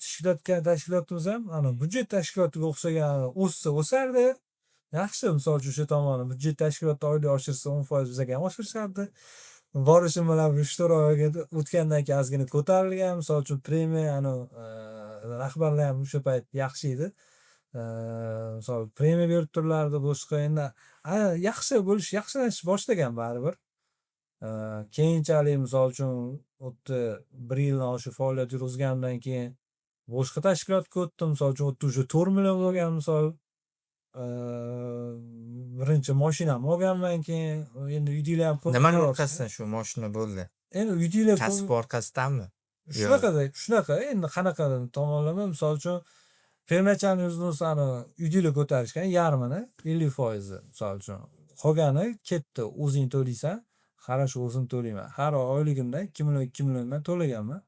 ishlatgan tashkilotimiz ham ana byudjet tashkilotiga o'xshagan o'ssa o'sardi. Yaxshi, misol uchun, o'sha tomoni byudjet tashkilotida oylik oshirsa 10% bizga ham oshirishardi. Borishim bilan 3-4 oyga o'tgandan keyin ozgina ko'tarilgan, misol uchun, premiya, anavi rahbarlar ham o'sha payt yaxshi edi. Misol, premiya berib turilardi, boshqa endi yaxshi bo'lish, yaxshilanish boshlagan baribir. Keyinchalik, misol uchun, u yerda 1 yildan oshiq faoliyat yurg'izganimdan keyin boshqa tashkilotga o'tdim. Misol uchun, u yerda уже 4 million bo'lgan, misol. Birinchi moshinamni olganman keyin. Endi uydagilar ham ko'p. Nimani orqasidan shu moshina bo'ldi? Endi uydagilar Kasb orqasidanmi? Shunaqa, shunaqa endi qanaqa tomonlama, misol uchun, первоначальный взнос ni uydagilar ko'tarishgan yarmini, 50%, misol uchun. Qolgani ketdi, o'zing to'laysan. Хорошо, o'zim to'layman. Har oy oyligimdan 2 million, 2 milliondan to'laganman.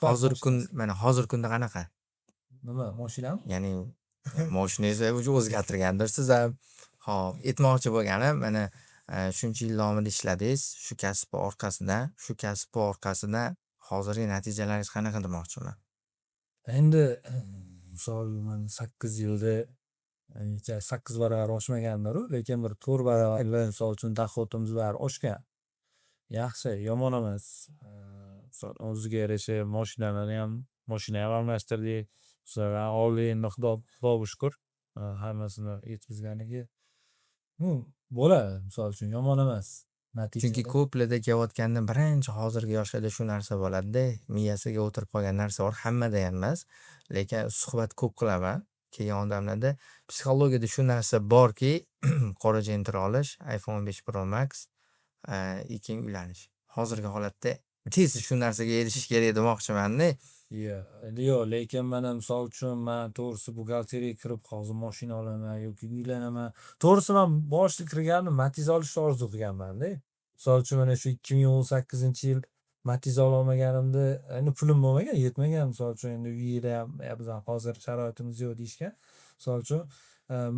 Hozirgi kun, mana hozirgi kunda qanaqa? Nima, moshinami? Ya'ni moshinangizni уже o'zgartirgandirsiz ham. Xo'p, aytmoqchi bo'lganim, mana shuncha yil davomida ishladingiz shu kasb orqasidan, shu kasb orqasidan hozirgi natijalaringiz qanaqa demoqchiman. Endi misol, mana 8 yilda 8 barobar oshmagandiru, lekin bir 4 barobar, misol uchun, доход imiz bari oshgan. Yaxshi, yomon emas. Misol, o'ziga yarasha moshinalarni ham, moshina ham almashtirdik. Oldik endi, Xudoga shukur, hammasini yetkazganiga. Ну, bo'ladi, misol uchun, yomon emas Chunki natijada. ko'plarda kelayotganda birinchi hozirgi yoshlarda shu narsa bo'ladida, miyasiga o'tirib qolgan narsa bor, hammada ham emas, lekin suhbat ko'p qilaman. Kelgan odamlarda psixologiyada shu narsa borki, qora Gentra olish, iPhone 15 Pro Max и keyin uylanish. Hozirgi holatda tez shu narsaga erishish kerak demoqchimanda. Yo'q, yo'q, lekin mana misol uchun, man to'g'risi buxgalteriyaga kirib hozir moshina olaman yoki uylanaman. To'g'risi, man boshida kirganimda Matiz olishni orzu qilganmanda. Misol uchun, mana shu 2018-yil Matiz ololmaganimda endi pulim bo'lmagan, yetmagan, misol uchun, endi uyda ham bizani hozir sharoitimiz yo'q deyishgan. Misol uchun,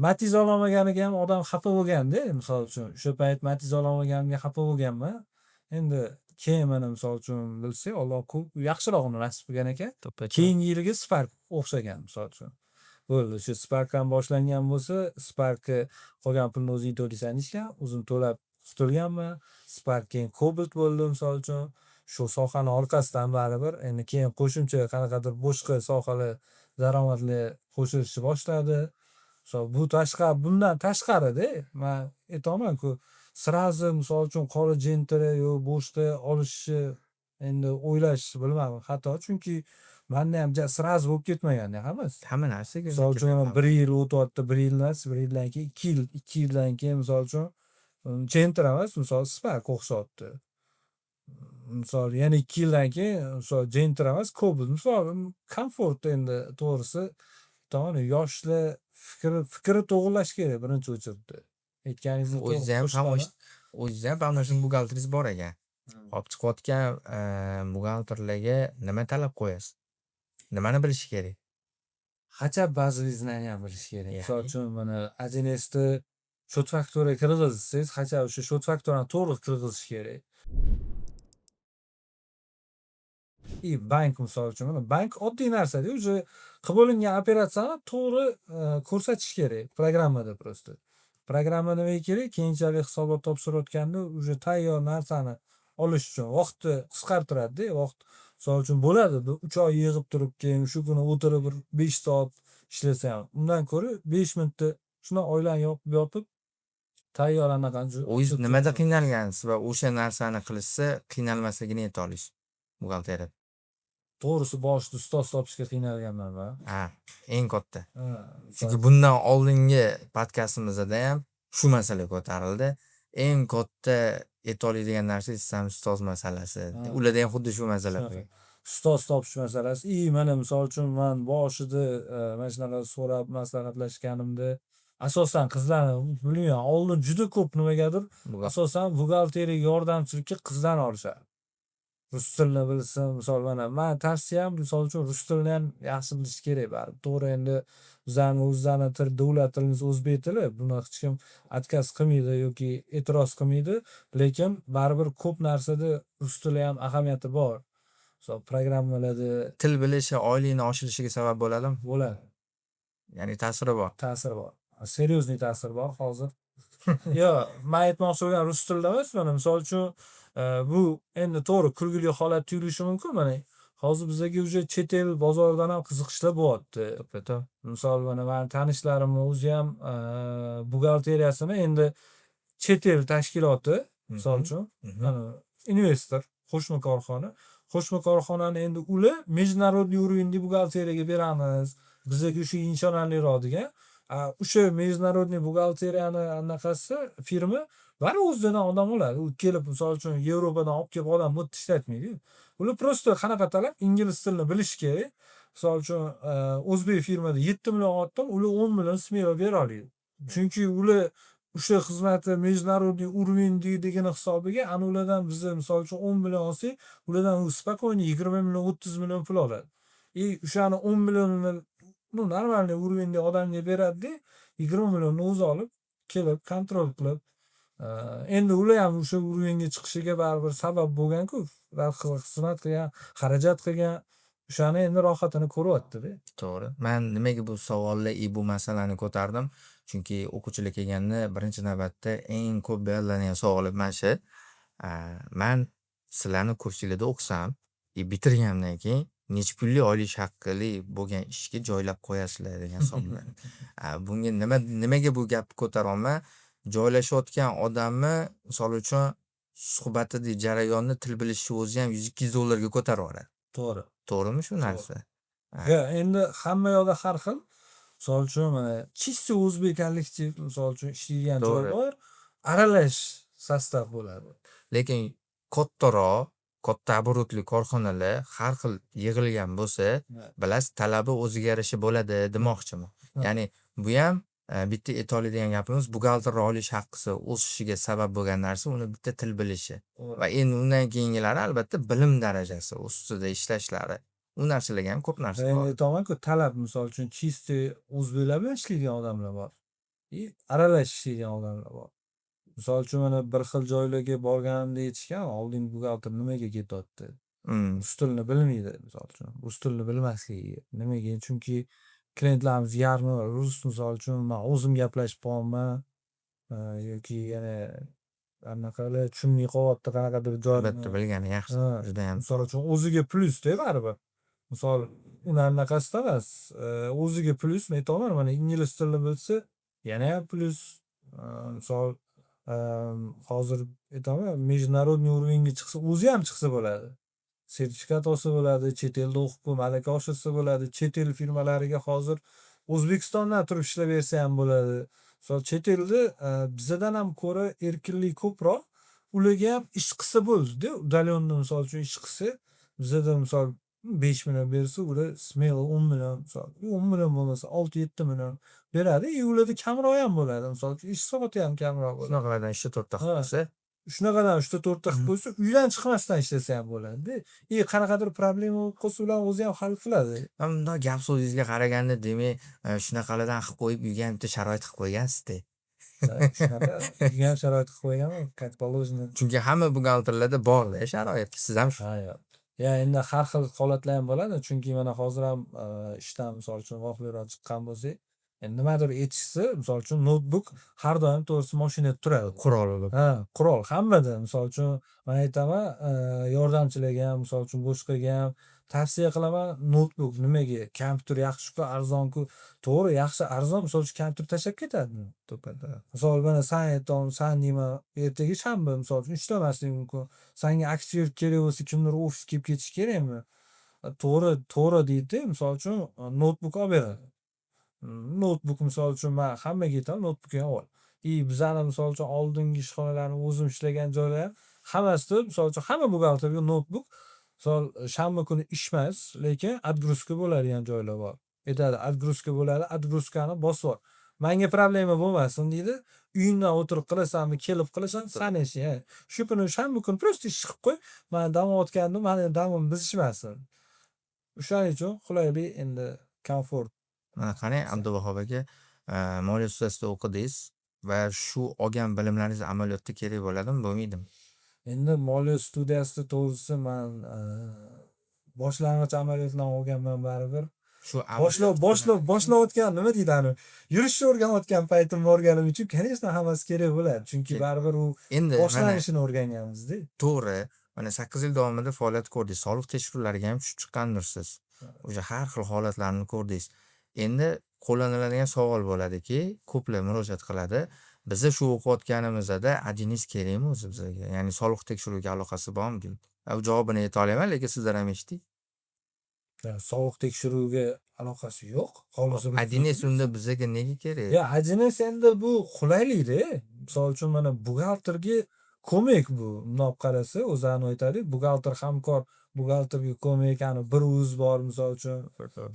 Matiz ololmaganiga ham odam xafa bo'lganda, misol uchun, o'sha payt Matiz ololmaganimga xafa bo'lganman. Endi Keyin mana misol uchun bilsak, Alloh ko'p yaxshirog'ini nasib qilgan ekan. Keyingi yilgi Spark o'xshagan misol uchun. Bo'ldi, o'sha Sparkdan boshlangan bo'lsa, Sparkni qolgan pulni o'zing to'laysan deyishgan, o'zim to'lab qutulganman. Spark keyin Cobalt bo'ldi misol uchun. Shu sohani orqasidan baribir endi keyin qo'shimcha qanaqadir boshqa sohalar daromadli qo'shilishni boshladi. Misol bu tashqari, bundan tashqarida man aytyapman-ku, сразу misol uchun qora Gentra yo boshqa olishni endi o'ylash bilmadim xato, chunki manda ham сразу bo'lib ketmaganda hammasi. Hamma narsa. Misol uchun bir yil o'tyapti, bir yil emas, bir yildan keyin 2 yil, 2 yildan keyin misol uchun Gentra emas, misol Spark o'xshatdi. Misol yana 2 yildan keyin misol Gentra emas, Cobalt. Misol komfort endi to'g'risi aytaman, yoshlar fikri to'g'irlash kerak birinchi очередь da. Aytganingizni to'g'ri O'zingiz ham qo'shilaman. O'zingiz ham mana shuni buxgalteringiz bor ekan. Olib chiqayotgan buxgalterlarga nima talab qo'yasiz? Nimani bilishi kerak? Хотя бы базовый знания bilish kerak. Misol Ya'ni? uchun mana 1Sda счёт-фактура kirgizsangiz, хотя бы o'sha счёт-фактура ni to'g'ri kirgizish kerak. И bank misol uchun mana bank oddiy narsada уже qilib bo'lingan operatsiyani to'g'ri ko'rsatish kerak programmada просто. Programma nimaga kerak? Keyinchalik hisobot topshirayotganda уже tayyor narsani olish uchun vaqtni qisqartiradida. Vaqt misol uchun bo'ladi, bir 3 oy yig'ib turib, keyin shu kuni o'tirib bir 5 soat ishlasa ham, undan ko'ra 5 minutda shundoq oylarni yopib yopib tayyor anaqani O'zingiz nimada qiynalgansiz va o'sha narsani qilishsa qiynalmasligini ayta olasiz buxgalteriyada? To'g'risi boshida ustoz topishga qiynalganman man. Ha, eng katta. Ha, Chunki bundan oldingi podkastimizda ham shu masala ko'tarildi. Eng katta ayta oladigan narsa ham ustoz masalasi. Ularda ham xuddi shu masala. Shunaqa. Ustoz topish masalasi. И mana misol uchun man boshida mana shunaqa so'rab maslahatlashganimda asosan qizlarni bilmayman, oldin juda ko'p nimagadir asosan buxgalteriyaga yordamchilikka qizlarni olishadi. Rus tilini bilsin, misol mana mani tavsiyam misol uchun rus tilini ham yaxshi bilish kerak baribir. To'g'ri endi bizlarni o'zlarni til, davlat tilimiz o'zbek tili, buni hech kim отказ qilmaydi yoki e'tiroz qilmaydi, lekin baribir ko'p narsada rus tili ham ahamiyati bor. Misol programmalarda Til bilishi oylikni oshirishiga sabab bo'ladimi? Bo'ladi. Ya'ni ta'siri bor. Ta'siri bor. Серьезный ta'sir bor hozir. Yo'q, man aytmoqchi bo'lgan rus tilida emas, mana misol uchun bu endi to'g'ri kulgili holat tuyulishi mumkin mana. Hozir bizaga уже chet el bozoridan ham qiziqishlar bo'lyapti. To'ppa-to'g'ri. Misol mana mani tanishlarimni o'zi ham buxgalteriyasini endi chet el tashkiloti misol uchun mana investor, qo'shma korxona. Qo'shma korxonani endi ular международный уровень da buxgalteriyaga beramiz, bizaga o'sha ishonarliroq degan. O'sha международный buxgalteriyani anaqasi firma baribir o'zidan odam oladi. U kelib misol uchun Yevropadan olib kelib odam bu yerda ishlatmaydi-yu. Ular просто qanaqa talab? Ingliz tilini bilish kerak. Misol uchun o'zbek firmada 7 million olyaptim, ular 10 million смело bera oladi. Chunki ular o'sha xizmatni международный уровень deydigani hisobiga ana ulardan biza misol uchun 10 million olsak, ulardan u спокойно 20 million, 30 million pul oladi. И o'shani 10 millionini ну нормальный уровень da odamga beradida, 20 millionni o'zi olib, kelib контроль qilib, endi ular ham o'sha уровень ga chiqishiga baribir sabab bo'lgan-ku. Xizmat qilgan, xarajat qilgan, o'shani endi rohatini ko'ryapti-da. To'g'ri. Man nimaga bu savolni и bu masalani ko'tardim? Chunki o'quvchilar kelganda birinchi navbatda eng ko'p beriladigan savol mana shu. Man sizlarni kursinglarda o'qisam и bitirganimdan keyin necha pullik oylik haqli bo'lgan ishga joylab qo'yasizlar degan savol. Bunga nimaga bu gapni ko'taryapman? Joylashayotgan odamni misol uchun suhbatida jarayonni til bilishni o'zi ham 100-200 dollarga ko'tarib yuboradi. To'g'ri. To'g'rimi shu narsa? Yo'q, endi hamma yoqda har xil. Misol uchun mana чисто o'zbek kollektiv misol uchun ishlaydigan joy bor, aralash состав bo'ladi. Lekin kattaroq, katta оборот li korxonalar har xil yig'ilgan bo'lsa, bilasiz, talabi o'ziga yarasha bo'ladi demoqchiman. Ya'ni bu ham bitta ayta oladigan gapimiz buxgalter olish haqqisi o'sishiga sabab bo'lgan narsa uni bitta til bilishi. Va endi undan keyingilari albatta bilim darajasi, ustida ishlashlari. U narsalarga ham ko'p narsa Endi bor. aytyapman-ku, talab misol uchun чистый o'zbeklar bilan ishlaydigan odamlar bor. И aralash ishlaydigan odamlar bor. Misol uchun, mana bir xil joylarga borganimda aytishgan, oldingi buxgalter nimaga ketyapti? Rus tilini bilmaydi, misol uchun. Rus tilini bilmasligi. Nimaga? Chunki klientlarimiz yarmi rus, misol uchun, man o'zim gaplashib qolyapman yoki yana anaqalar tushunmay qolyapti qanaqadir joyini. Albatta, bilgani yaxshi, judayam. Misol uchun, o'ziga plyus-da baribir. Misol, uni anaqasida emas, o'ziga plyus, men aytyapman, mana ingliz tilini bilsa, yanayam plyus. Misol, hozir aytaman, международный уровень ga chiqsa, o'zi ham chiqsa bo'ladi. Sertifikat olsa bo'ladi, chet elda o'qib malaka oshirsa bo'ladi. Chet el firmalariga hozir O'zbekistondan turib ishlayversa ham bo'ladi. Misol, chet elda bizadan ham ko'ra erkinlik ko'proq. Ularga ham ish qilsa bo'ldi-da. Удалённо, misol uchun, ish qilsa, bizada misol 5 million bersa, ular смело 10 million, misol 10 million bo'lmasa 6-7 million beradi. И ularda kamroq ham bo'ladi. Misol uchun, ish soati ham kamroq bo'ladi. Shunaqalardan ishni to'rtta qilib qo'ysa. Shunaqadan 3 ta 4 ta qilib qo'ysa, uydan chiqmasdan ishlasa ham bo'ladi-da. И qanaqadir problema bo'lib qolsa, ularni o'zi ham hal qiladi. Man bundoq gap so'zingizga qaraganda, demak, shunaqalardan qilib qo'yib, uyga ham bitta sharoit qilib qo'ygansiz-da. Shunaqa, uyga ham sharoit qilib qo'yganman, как положено. Chunki hamma buxgalterlarda bor-da sharoit. Siz ham shu. Ha, yo'q. Ya endi har xil holatlar ham bo'ladi. Chunki mana hozir ham ishdan, misol uchun, vaqtliroq chiqqan bo'lsak, endi nimadir aytishsa, misol uchun, noutbuk har doim, to'g'risi, mashinada turadi. Qurol bo'lib. Ha, qurol hammada. Misol uchun, man aytaman, yordamchilarga ham, misol uchun, boshqaga ham tavsiya qilaman, noutbuk nimaga? Kompyuter yaxshi-ku, arzon-ku. To'g'ri, yaxshi, arzon, misol uchun, kompyuter tashlab ketadi. To'ppa-to'g'ri. Misol, mana san aytyapman, san deyman, ertaga shanba, misol uchun, ishlamaslik mumkin. Sanga aktyor kerak bo'lsa, kimdir ofisga kelib ketishi kerakmi? To'g'ri, to'g'ri deydi-da, misol uchun, noutbuk olib beradi. Noutbuk, misol uchun, man hammaga aytaman, noutbuk ham ol. И bizani, misol uchun, oldingi ishxonalarni, o'zim ishlagan joylar ham hammasida, misol uchun, hamma buxgalterga noutbuk. Misol, shanba kuni ish emas, lekin отгрузка bo'ladigan joylar bor. Aytadi, отгрузка bo'ladi, отгрузка ni bosib yubor. Manga problema bo'lmasin deydi. Uyingdan o'tirib qilasanmi, kelib qilasan, sani ishing. Ha. Shu kuni, shanba kuni просто ish qilib qo'y. Man dam olayotgandim, mani damim buzishmasin. O'shaning uchun qulaylik, endi komfort. Mana qarang, Abduvahob aka, moliya ustasida o'qidingiz va shu olgan bilimlaringiz amaliyotda kerak bo'ladimi, bo'lmaydimi? Endi moliya studiyasida, to'g'risi, man boshlang'ich amaliyotlarni olganman baribir. Shu Boshlab boshlab boshlayotgan, nima deydi, ani yurishni o'rganayotgan paytim borganim uchun, конечно, hammasi kerak bo'ladi. Chunki baribir u Endi mana boshlanishini o'rganganmiz-da. To'g'ri, mana 8 yil davomida faoliyat ko'rdingiz. Soliq tekshiruvlariga ham tushib chiqqandirsiz. O'sha har xil holatlarni ko'rdingiz. Endi qo'llaniladigan savol bo'ladiki, ko'plar murojaat qiladi. Biza shu o'qiyotganimizda 1С kerakmi o'zi bizga? Ya'ni soliq tekshiruviga aloqasi bormi deydi. U javobini ayta olmayman, lekin sizdan ham eshiting. Soliq tekshiruviga aloqasi yo'q. Xohlasa 1С unda bizaga nega kerak? Ya 1С endi bu qulaylik-da. Misol uchun, mana buxgalterga ko'mak bu. Bundoq olib qarasa, o'zi aytadi, buxgalter hamkor, buxgalterga ko'mak, ani bir uz bor, misol uchun.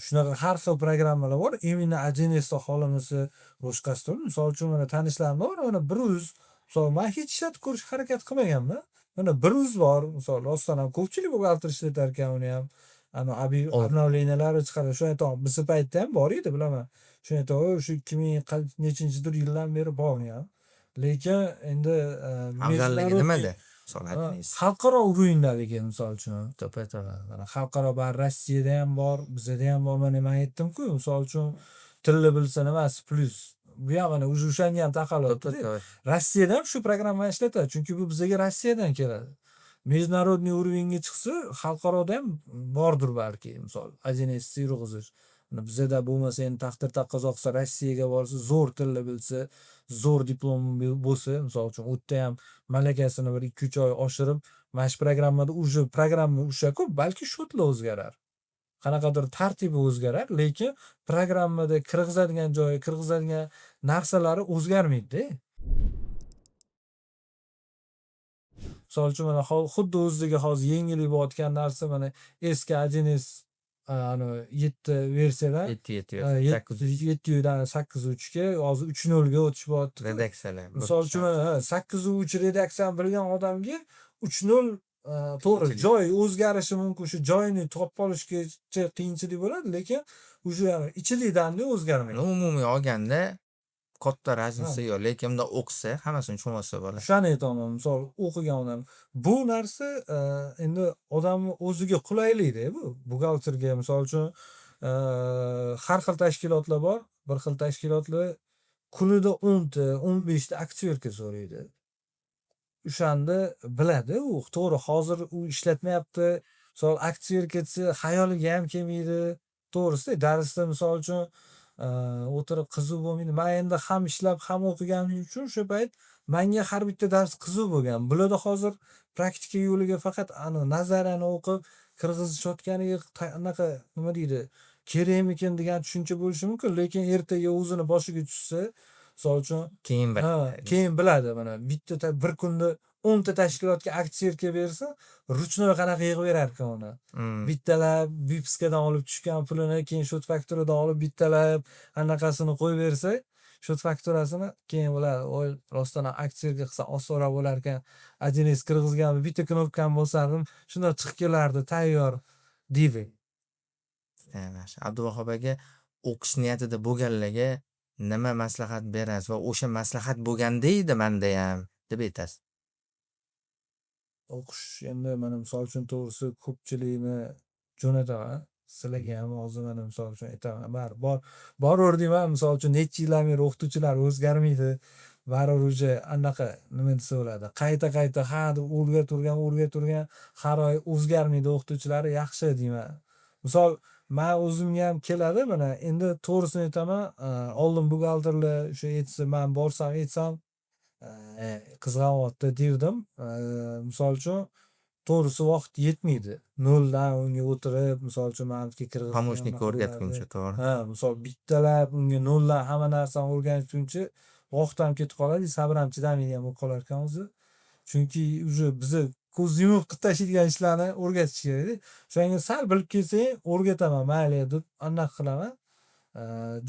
Shunaqa har xil programmalar bor. Именно 1С da xohlamasa, boshqasida. Misol uchun, mana tanishlarim bor, mana bir uz. Misol, man hech ishlatib ko'rishga harakat qilmaganman. Mana bir uz bor, misol, rostdan ham ko'pchilik buxgalter ishlatar ekan uni ham. Ana обновления lari chiqadi. Shuni aytaman, bizni paytda ham bor edi, bilaman. Shuni aytaman, shu 2000 nechinchidir yildan beri bor u ham. Lekin endi Afzalligi nimada? Misol, 1С. Xalqaro уровень daligi, misol uchun. To'ppa-to'g'ri. Mana xalqaro bor, Rossiyada ham bor, bizada ham bor. Mana men aytdim-ku, misol uchun, tilni bilsa nimasi plyus. Bu ham mana уже o'shanga ham taqalyapti-da. To'ppa-to'g'ri. Rossiyada ham shu programmani ishlatadi, chunki bu bizaga Rossiyadan keladi. Международный уровень ga chiqsa, xalqaroda ham bordir balki, misol, 1С yurg'izish. Mana bizada bo'lmasa, endi taqdir taqozo qilsa, Rossiyaga borsa, zo'r tilni bilsa, zo'r diplom bo'lsa, misol uchun, u yerda ham malakasini bir 2-3 oy oshirib, mana shu programmada уже programma o'sha-ku, balki счёт lar o'zgarar. Qanaqadir tartibi o'zgarar, lekin programmada kirgizadigan joyi, kirgizadigan narsalari o'zgarmaydi-da. Misol uchun, mana xuddi o'ziga hozir yengillik bo'layotgan narsa, mana eski 1С ani 7 versiyadan 7.7 7.7dan 8.3 ga, hozir 3.0 ga o'tishyapti. Redaksiyalar. Misol uchun, mana 8.3 redaksiyani bilgan odamga 3.0, to'g'ri, joy o'zgarishi mumkin, shu joyini topib olishgacha qiyinchilik bo'ladi, lekin уже ichidagi данные o'zgarmaydi. Umumiy olganda Katta разница yo'q, lekin bunda o'qisa, hammasini tushunib olsa bo'ladi. O'shani aytyapman, misol o'qigan odam. Bu narsa endi odamni o'ziga qulaylikda bu. Buxgalterga misol uchun har xil tashkilotlar bor. Bir xil tashkilotlar kunida 10 ta, 15 ta акт сверка so'raydi. O'shanda biladi u, to'g'ri, hozir u ishlatmayapti. Misol акт сверка desa xayoliga ham kelmaydi. To'g'risida darsda misol uchun o'tirib qiziq bo'lmaydi. Man endi ham ishlab, ham o'qiganim uchun o'sha payt manga har bitta dars qiziq bo'lgan. Bularda hozir praktika yo'liga faqat ani nazariyani o'qib kirgizishayotganiga anaqa nima deydi, kerakmikin degan tushuncha bo'lishi mumkin, lekin ertaga o'zini boshiga tushsa, misol uchun keyin ha, keyin biladi. Mana bitta bir kunda 10 ta tashkilotga акт сверка bersa, ручной qanaqa yig'ib berarkan uni. Bittalab выписка dan olib tushgan pulini, keyin счёт fakturadan olib bittalab anaqasini qo'yib bersa, счёт fakturasini, keyin ular voy, rostdan ham акт сверка qilsa osonroq bo'larkan, 1С kirgizganmi, bitta knopkani bosardim, shundoq chiqib kelardi tayyor deydi. Yaxshi. Abduvahob aka, o'qish niyatida bo'lganlarga nima maslahat berasiz va o'sha maslahat bo'lganda edi mandayam deb aytasiz? O'qish endi mana misol uchun, to'g'risi, ko'pchilikni jo'nataman. Sizlarga ham hozir mana misol uchun aytaman, baribir bor, boraver deyman. Misol uchun necha yildan beri o'qituvchilar o'zgarmaydi. Baribir уже anaqa nima desa bo'ladi, qayta qayta ha deb o'rgaturgan, o'rgaturgan, har oy o'zgarmaydi o'qituvchilari, yaxshi deyman. Misol man o'zimga ham keladi mana endi, to'g'risini aytaman, oldin buxgalterlar o'sha aytsa, man borsam aytsam, qizg'anyapti derdim. Misol uchun, to'g'risi, vaqt yetmaydi. Noldan unga o'tirib, misol uchun, maniki kirgizgan. Помощник ka o'rgatguncha, to'g'ri. Ha, misol bittalab unga noldan hamma narsani o'rgatguncha vaqt ham ketib qoladi, sabr ham chidamaydigan bo'lib qolar ekan o'zi. Chunki уже biza ko'z yumib qilib tashlaydigan ishlarni o'rgatish kerakda. O'shanga sal bilib kelsang, o'rgataman, mayli deb anaqa qilaman,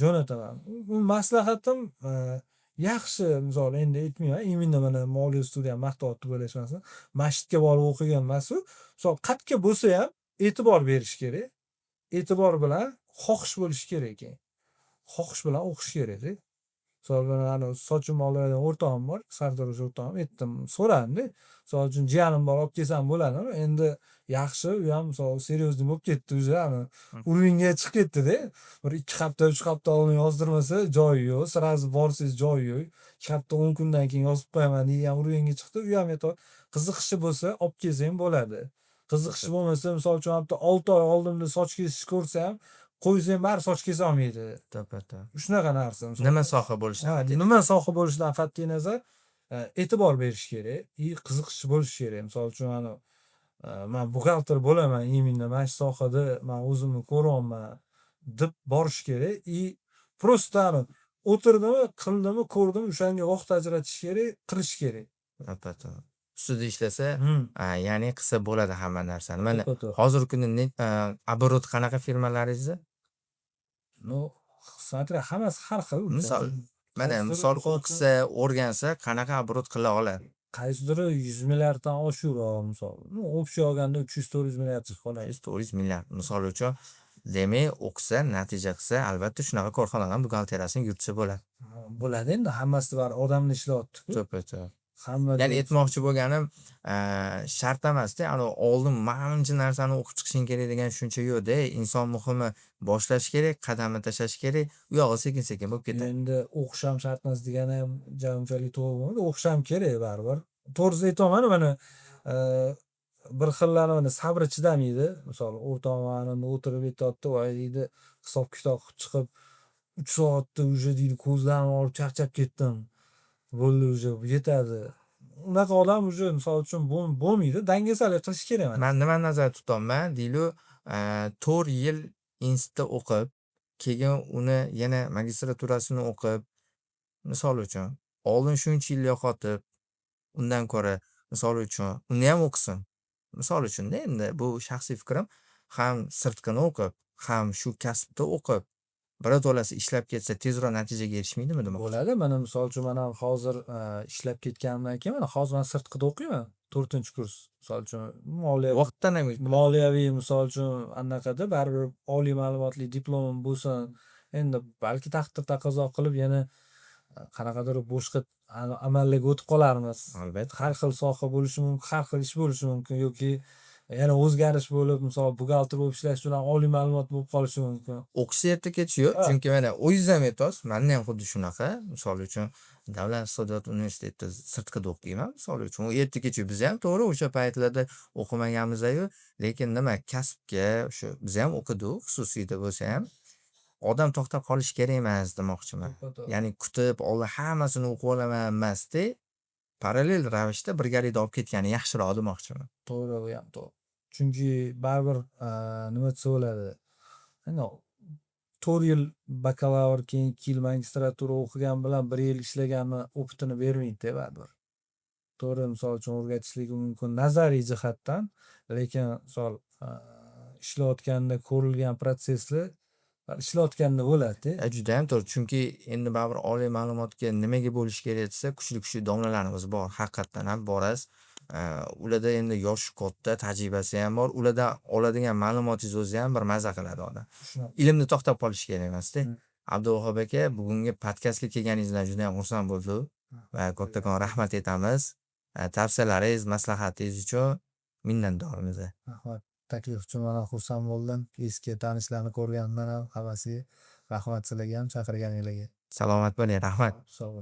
jo'nataman. U maslahatim yaxshi, misol endi aytmayman, именно mana moliya studiyam maqtayapti deb o'ylashmasin. Masjidga borib o'qigan emasu. Misol qayerga bo'lsa ham e'tibor berish kerak. E'tibor bilan xohish bo'lishi kerak keyin. Xohish bilan o'qish kerakda. Misol mana anavi sochimni oladigan o'rtog'im bor, sartarosh o'rtog'im, aytdim, so'radimda. Misol uchun jiyanim bor, olib kelsam bo'ladimi? Endi yaxshi, u ham misol серьезный bo'lib ketdi уже, ani уровень ga chiqib ketdida. Bir 2 hafta, 3 hafta oldin yozdirmasa joyi yo'q, сразу borsangiz joyi yo'q. 2 hafta, 10 kundan keyin yozib qo'yaman degan уровень ga chiqdi. U ham aytyapti, qiziqishi bo'lsa olib kelsang bo'ladi. Qiziqishi bo'lmasa, misol uchun, bitta 6 oy oldinda soch kesish ko'rsa ham, qo'ysang baribir soch kesolmaydi. To'ppa-to'g'ri. Shunaqa narsa. Nima soha bo'lishidan Ha, qat'iy nima soha bo'lishidan qat'iy nazar, e'tibor berish kerak и qiziqishi bo'lishi kerak. Misol uchun, ani man buxgalter bo'laman, именно mana shu sohada man o'zimni ko'ryapman deb borish kerak и просто ani o'tirdimi, qildimi, ko'rdimi, o'shanga vaqt ajratish kerak, qilish kerak. To'ppa-to'g'ri. Ustida ishlasa, ya'ni qilsa bo'ladi hamma narsani. Mana To'ppa-to'g'ri. hozirgi kunda оборот qanaqa firmalaringizda? Ну, смотря, hammasi har xil. Misol, mana Qaysidir misol misol uchun o'qisa, o'rgansa qanaqa оборот qila oladi? Qaysidir 100 milliarddan oshiqroq misol. Ну, общий olganda 300-400 milliard chiqib qoladi. 300-400 milliard. Misol uchun, demak, o'qisa, natija qilsa, albatta shunaqa korxonalarni buxgalteriyasini yuritsa bo'ladi. Ha, bo'ladi endi, hammasi baribir odamlar ishlayapti-ku. To'ppa-to'g'ri. Hamma Ya'ni aytmoqchi bo'lganim, shart emasda, anavi oldin manimcha narsani o'qib chiqishing kerak degan tushuncha yo'qda. Inson muhimi boshlash kerak, qadamni tashlash kerak, u yog'i sekin-sekin bo'lib ketadi. Endi o'qish ham shart emas degani ham unchalik to'g'ri bo'lmaydi. O'qish ham kerak baribir. To'g'risini aytyapman, mana bir xillari mana sabri chidamaydi. Misol o'rtog'im o'tirib aytyapti, voy deydi, hisob kitob qilib chiqib 3 soatda уже deydi, ko'zlarim og'rib charchab ketdim. Bo'ldi уже, yetadi. Unaqa odam уже misol uchun bo'lmaydi. Dangasalik qilish kerak mana. Man nimani nazarda tutyapman, deylik, 4 yil institutda o'qib, keyin uni yana magistraturasini o'qib, misol uchun, oldin shuncha yil yo'qotib, undan ko'ra, misol uchun, uni ham o'qisin. Misol uchunda endi bu shaxsiy fikrim, ham sirtqini o'qib, ham shu kasbda o'qib, birato'lasi ishlab ketsa tezroq natijaga erishmaydimi demoqchi. Bo'ladi. Mana misol uchun man ham hozir ishlab ketganimdan keyin mana hozir man sirtqida o'qiyman. 4-kurs. Misol uchun moliya Vaqtdan ham moliyaviy misol uchun anaqada baribir oliy ma'lumotli diplomim bo'lsin. Endi balki taqdir taqozo qilib yana Qanaqadir boshqa amallarga o'tib qolarmiz. Albatta. Har xil soha bo'lishi mumkin, har xil ish bo'lishi mumkin yoki yana o'zgarish bo'lib, misol, buxgalter bo'lib ishlash bilan oliy ma'lumot bo'lib qolishi mumkin. O'qishda erta kechi yo'q. Ha. Chunki mana o'zingiz ham aytyapsiz, manda ham xuddi shunaqa. Misol uchun, Davlat iqtisodiyot universitetida sirtqida o'qiyman. Misol uchun, u erta kechi biz ham to'g'ri o'sha paytlarda o'qimaganmiz-yu, lekin nima kasbga o'sha biz ham o'qidik, xususiyda bo'lsa ham odam to'xtab qolishi kerak emas demoqchiman. To'ppa-to'g'ri. Ya'ni kutib, oldin hammasini o'qib olaman emasda, parallel ravishda birgalikda olib ketgani yaxshiroq demoqchiman. To'g'ri, u ham to'g'ri. Chunki baribir, nima desa bo'ladi, endi 4 yil bakalavr, keyin 2 yil magistratura o'qigan bilan bir yil ishlaganni опыт ini bermaydida baribir. To'g'ri, misol uchun, o'rgatishligi mumkin nazariy jihatdan, lekin misol, ishlayotganda ko'rilgan protsesslar ishlayotganda bo'ladida. Judayam to'g'ri. Chunki endi baribir oliy ma'lumotga nimaga bo'lishi kerak desa, kuchli kuchli domlalarimiz bor. Haqiqatdan ham borasiz. Ularda endi yoshi katta, tajribasi ham bor. Ulardan oladigan ma'lumotingiz o'zi ham bir maza qiladi odam. Shunaqa. Ilmda to'xtab qolish kerak emasda. Abduvahob aka, bugungi podkastga kelganingizdan juda ham xursand bo'ldik va kattakon rahmat aytamiz. Tavsiyalaringiz, maslahatingiz uchun minnatdormiz. Rahmat. Taklif uchun man ham xursand bo'ldim. Eski tanishlarni ko'rganimdan ham hammasiga rahmat, sizlarga ham chaqirganinglarga. Salomat bo'ling, rahmat. Sog' bo'ling.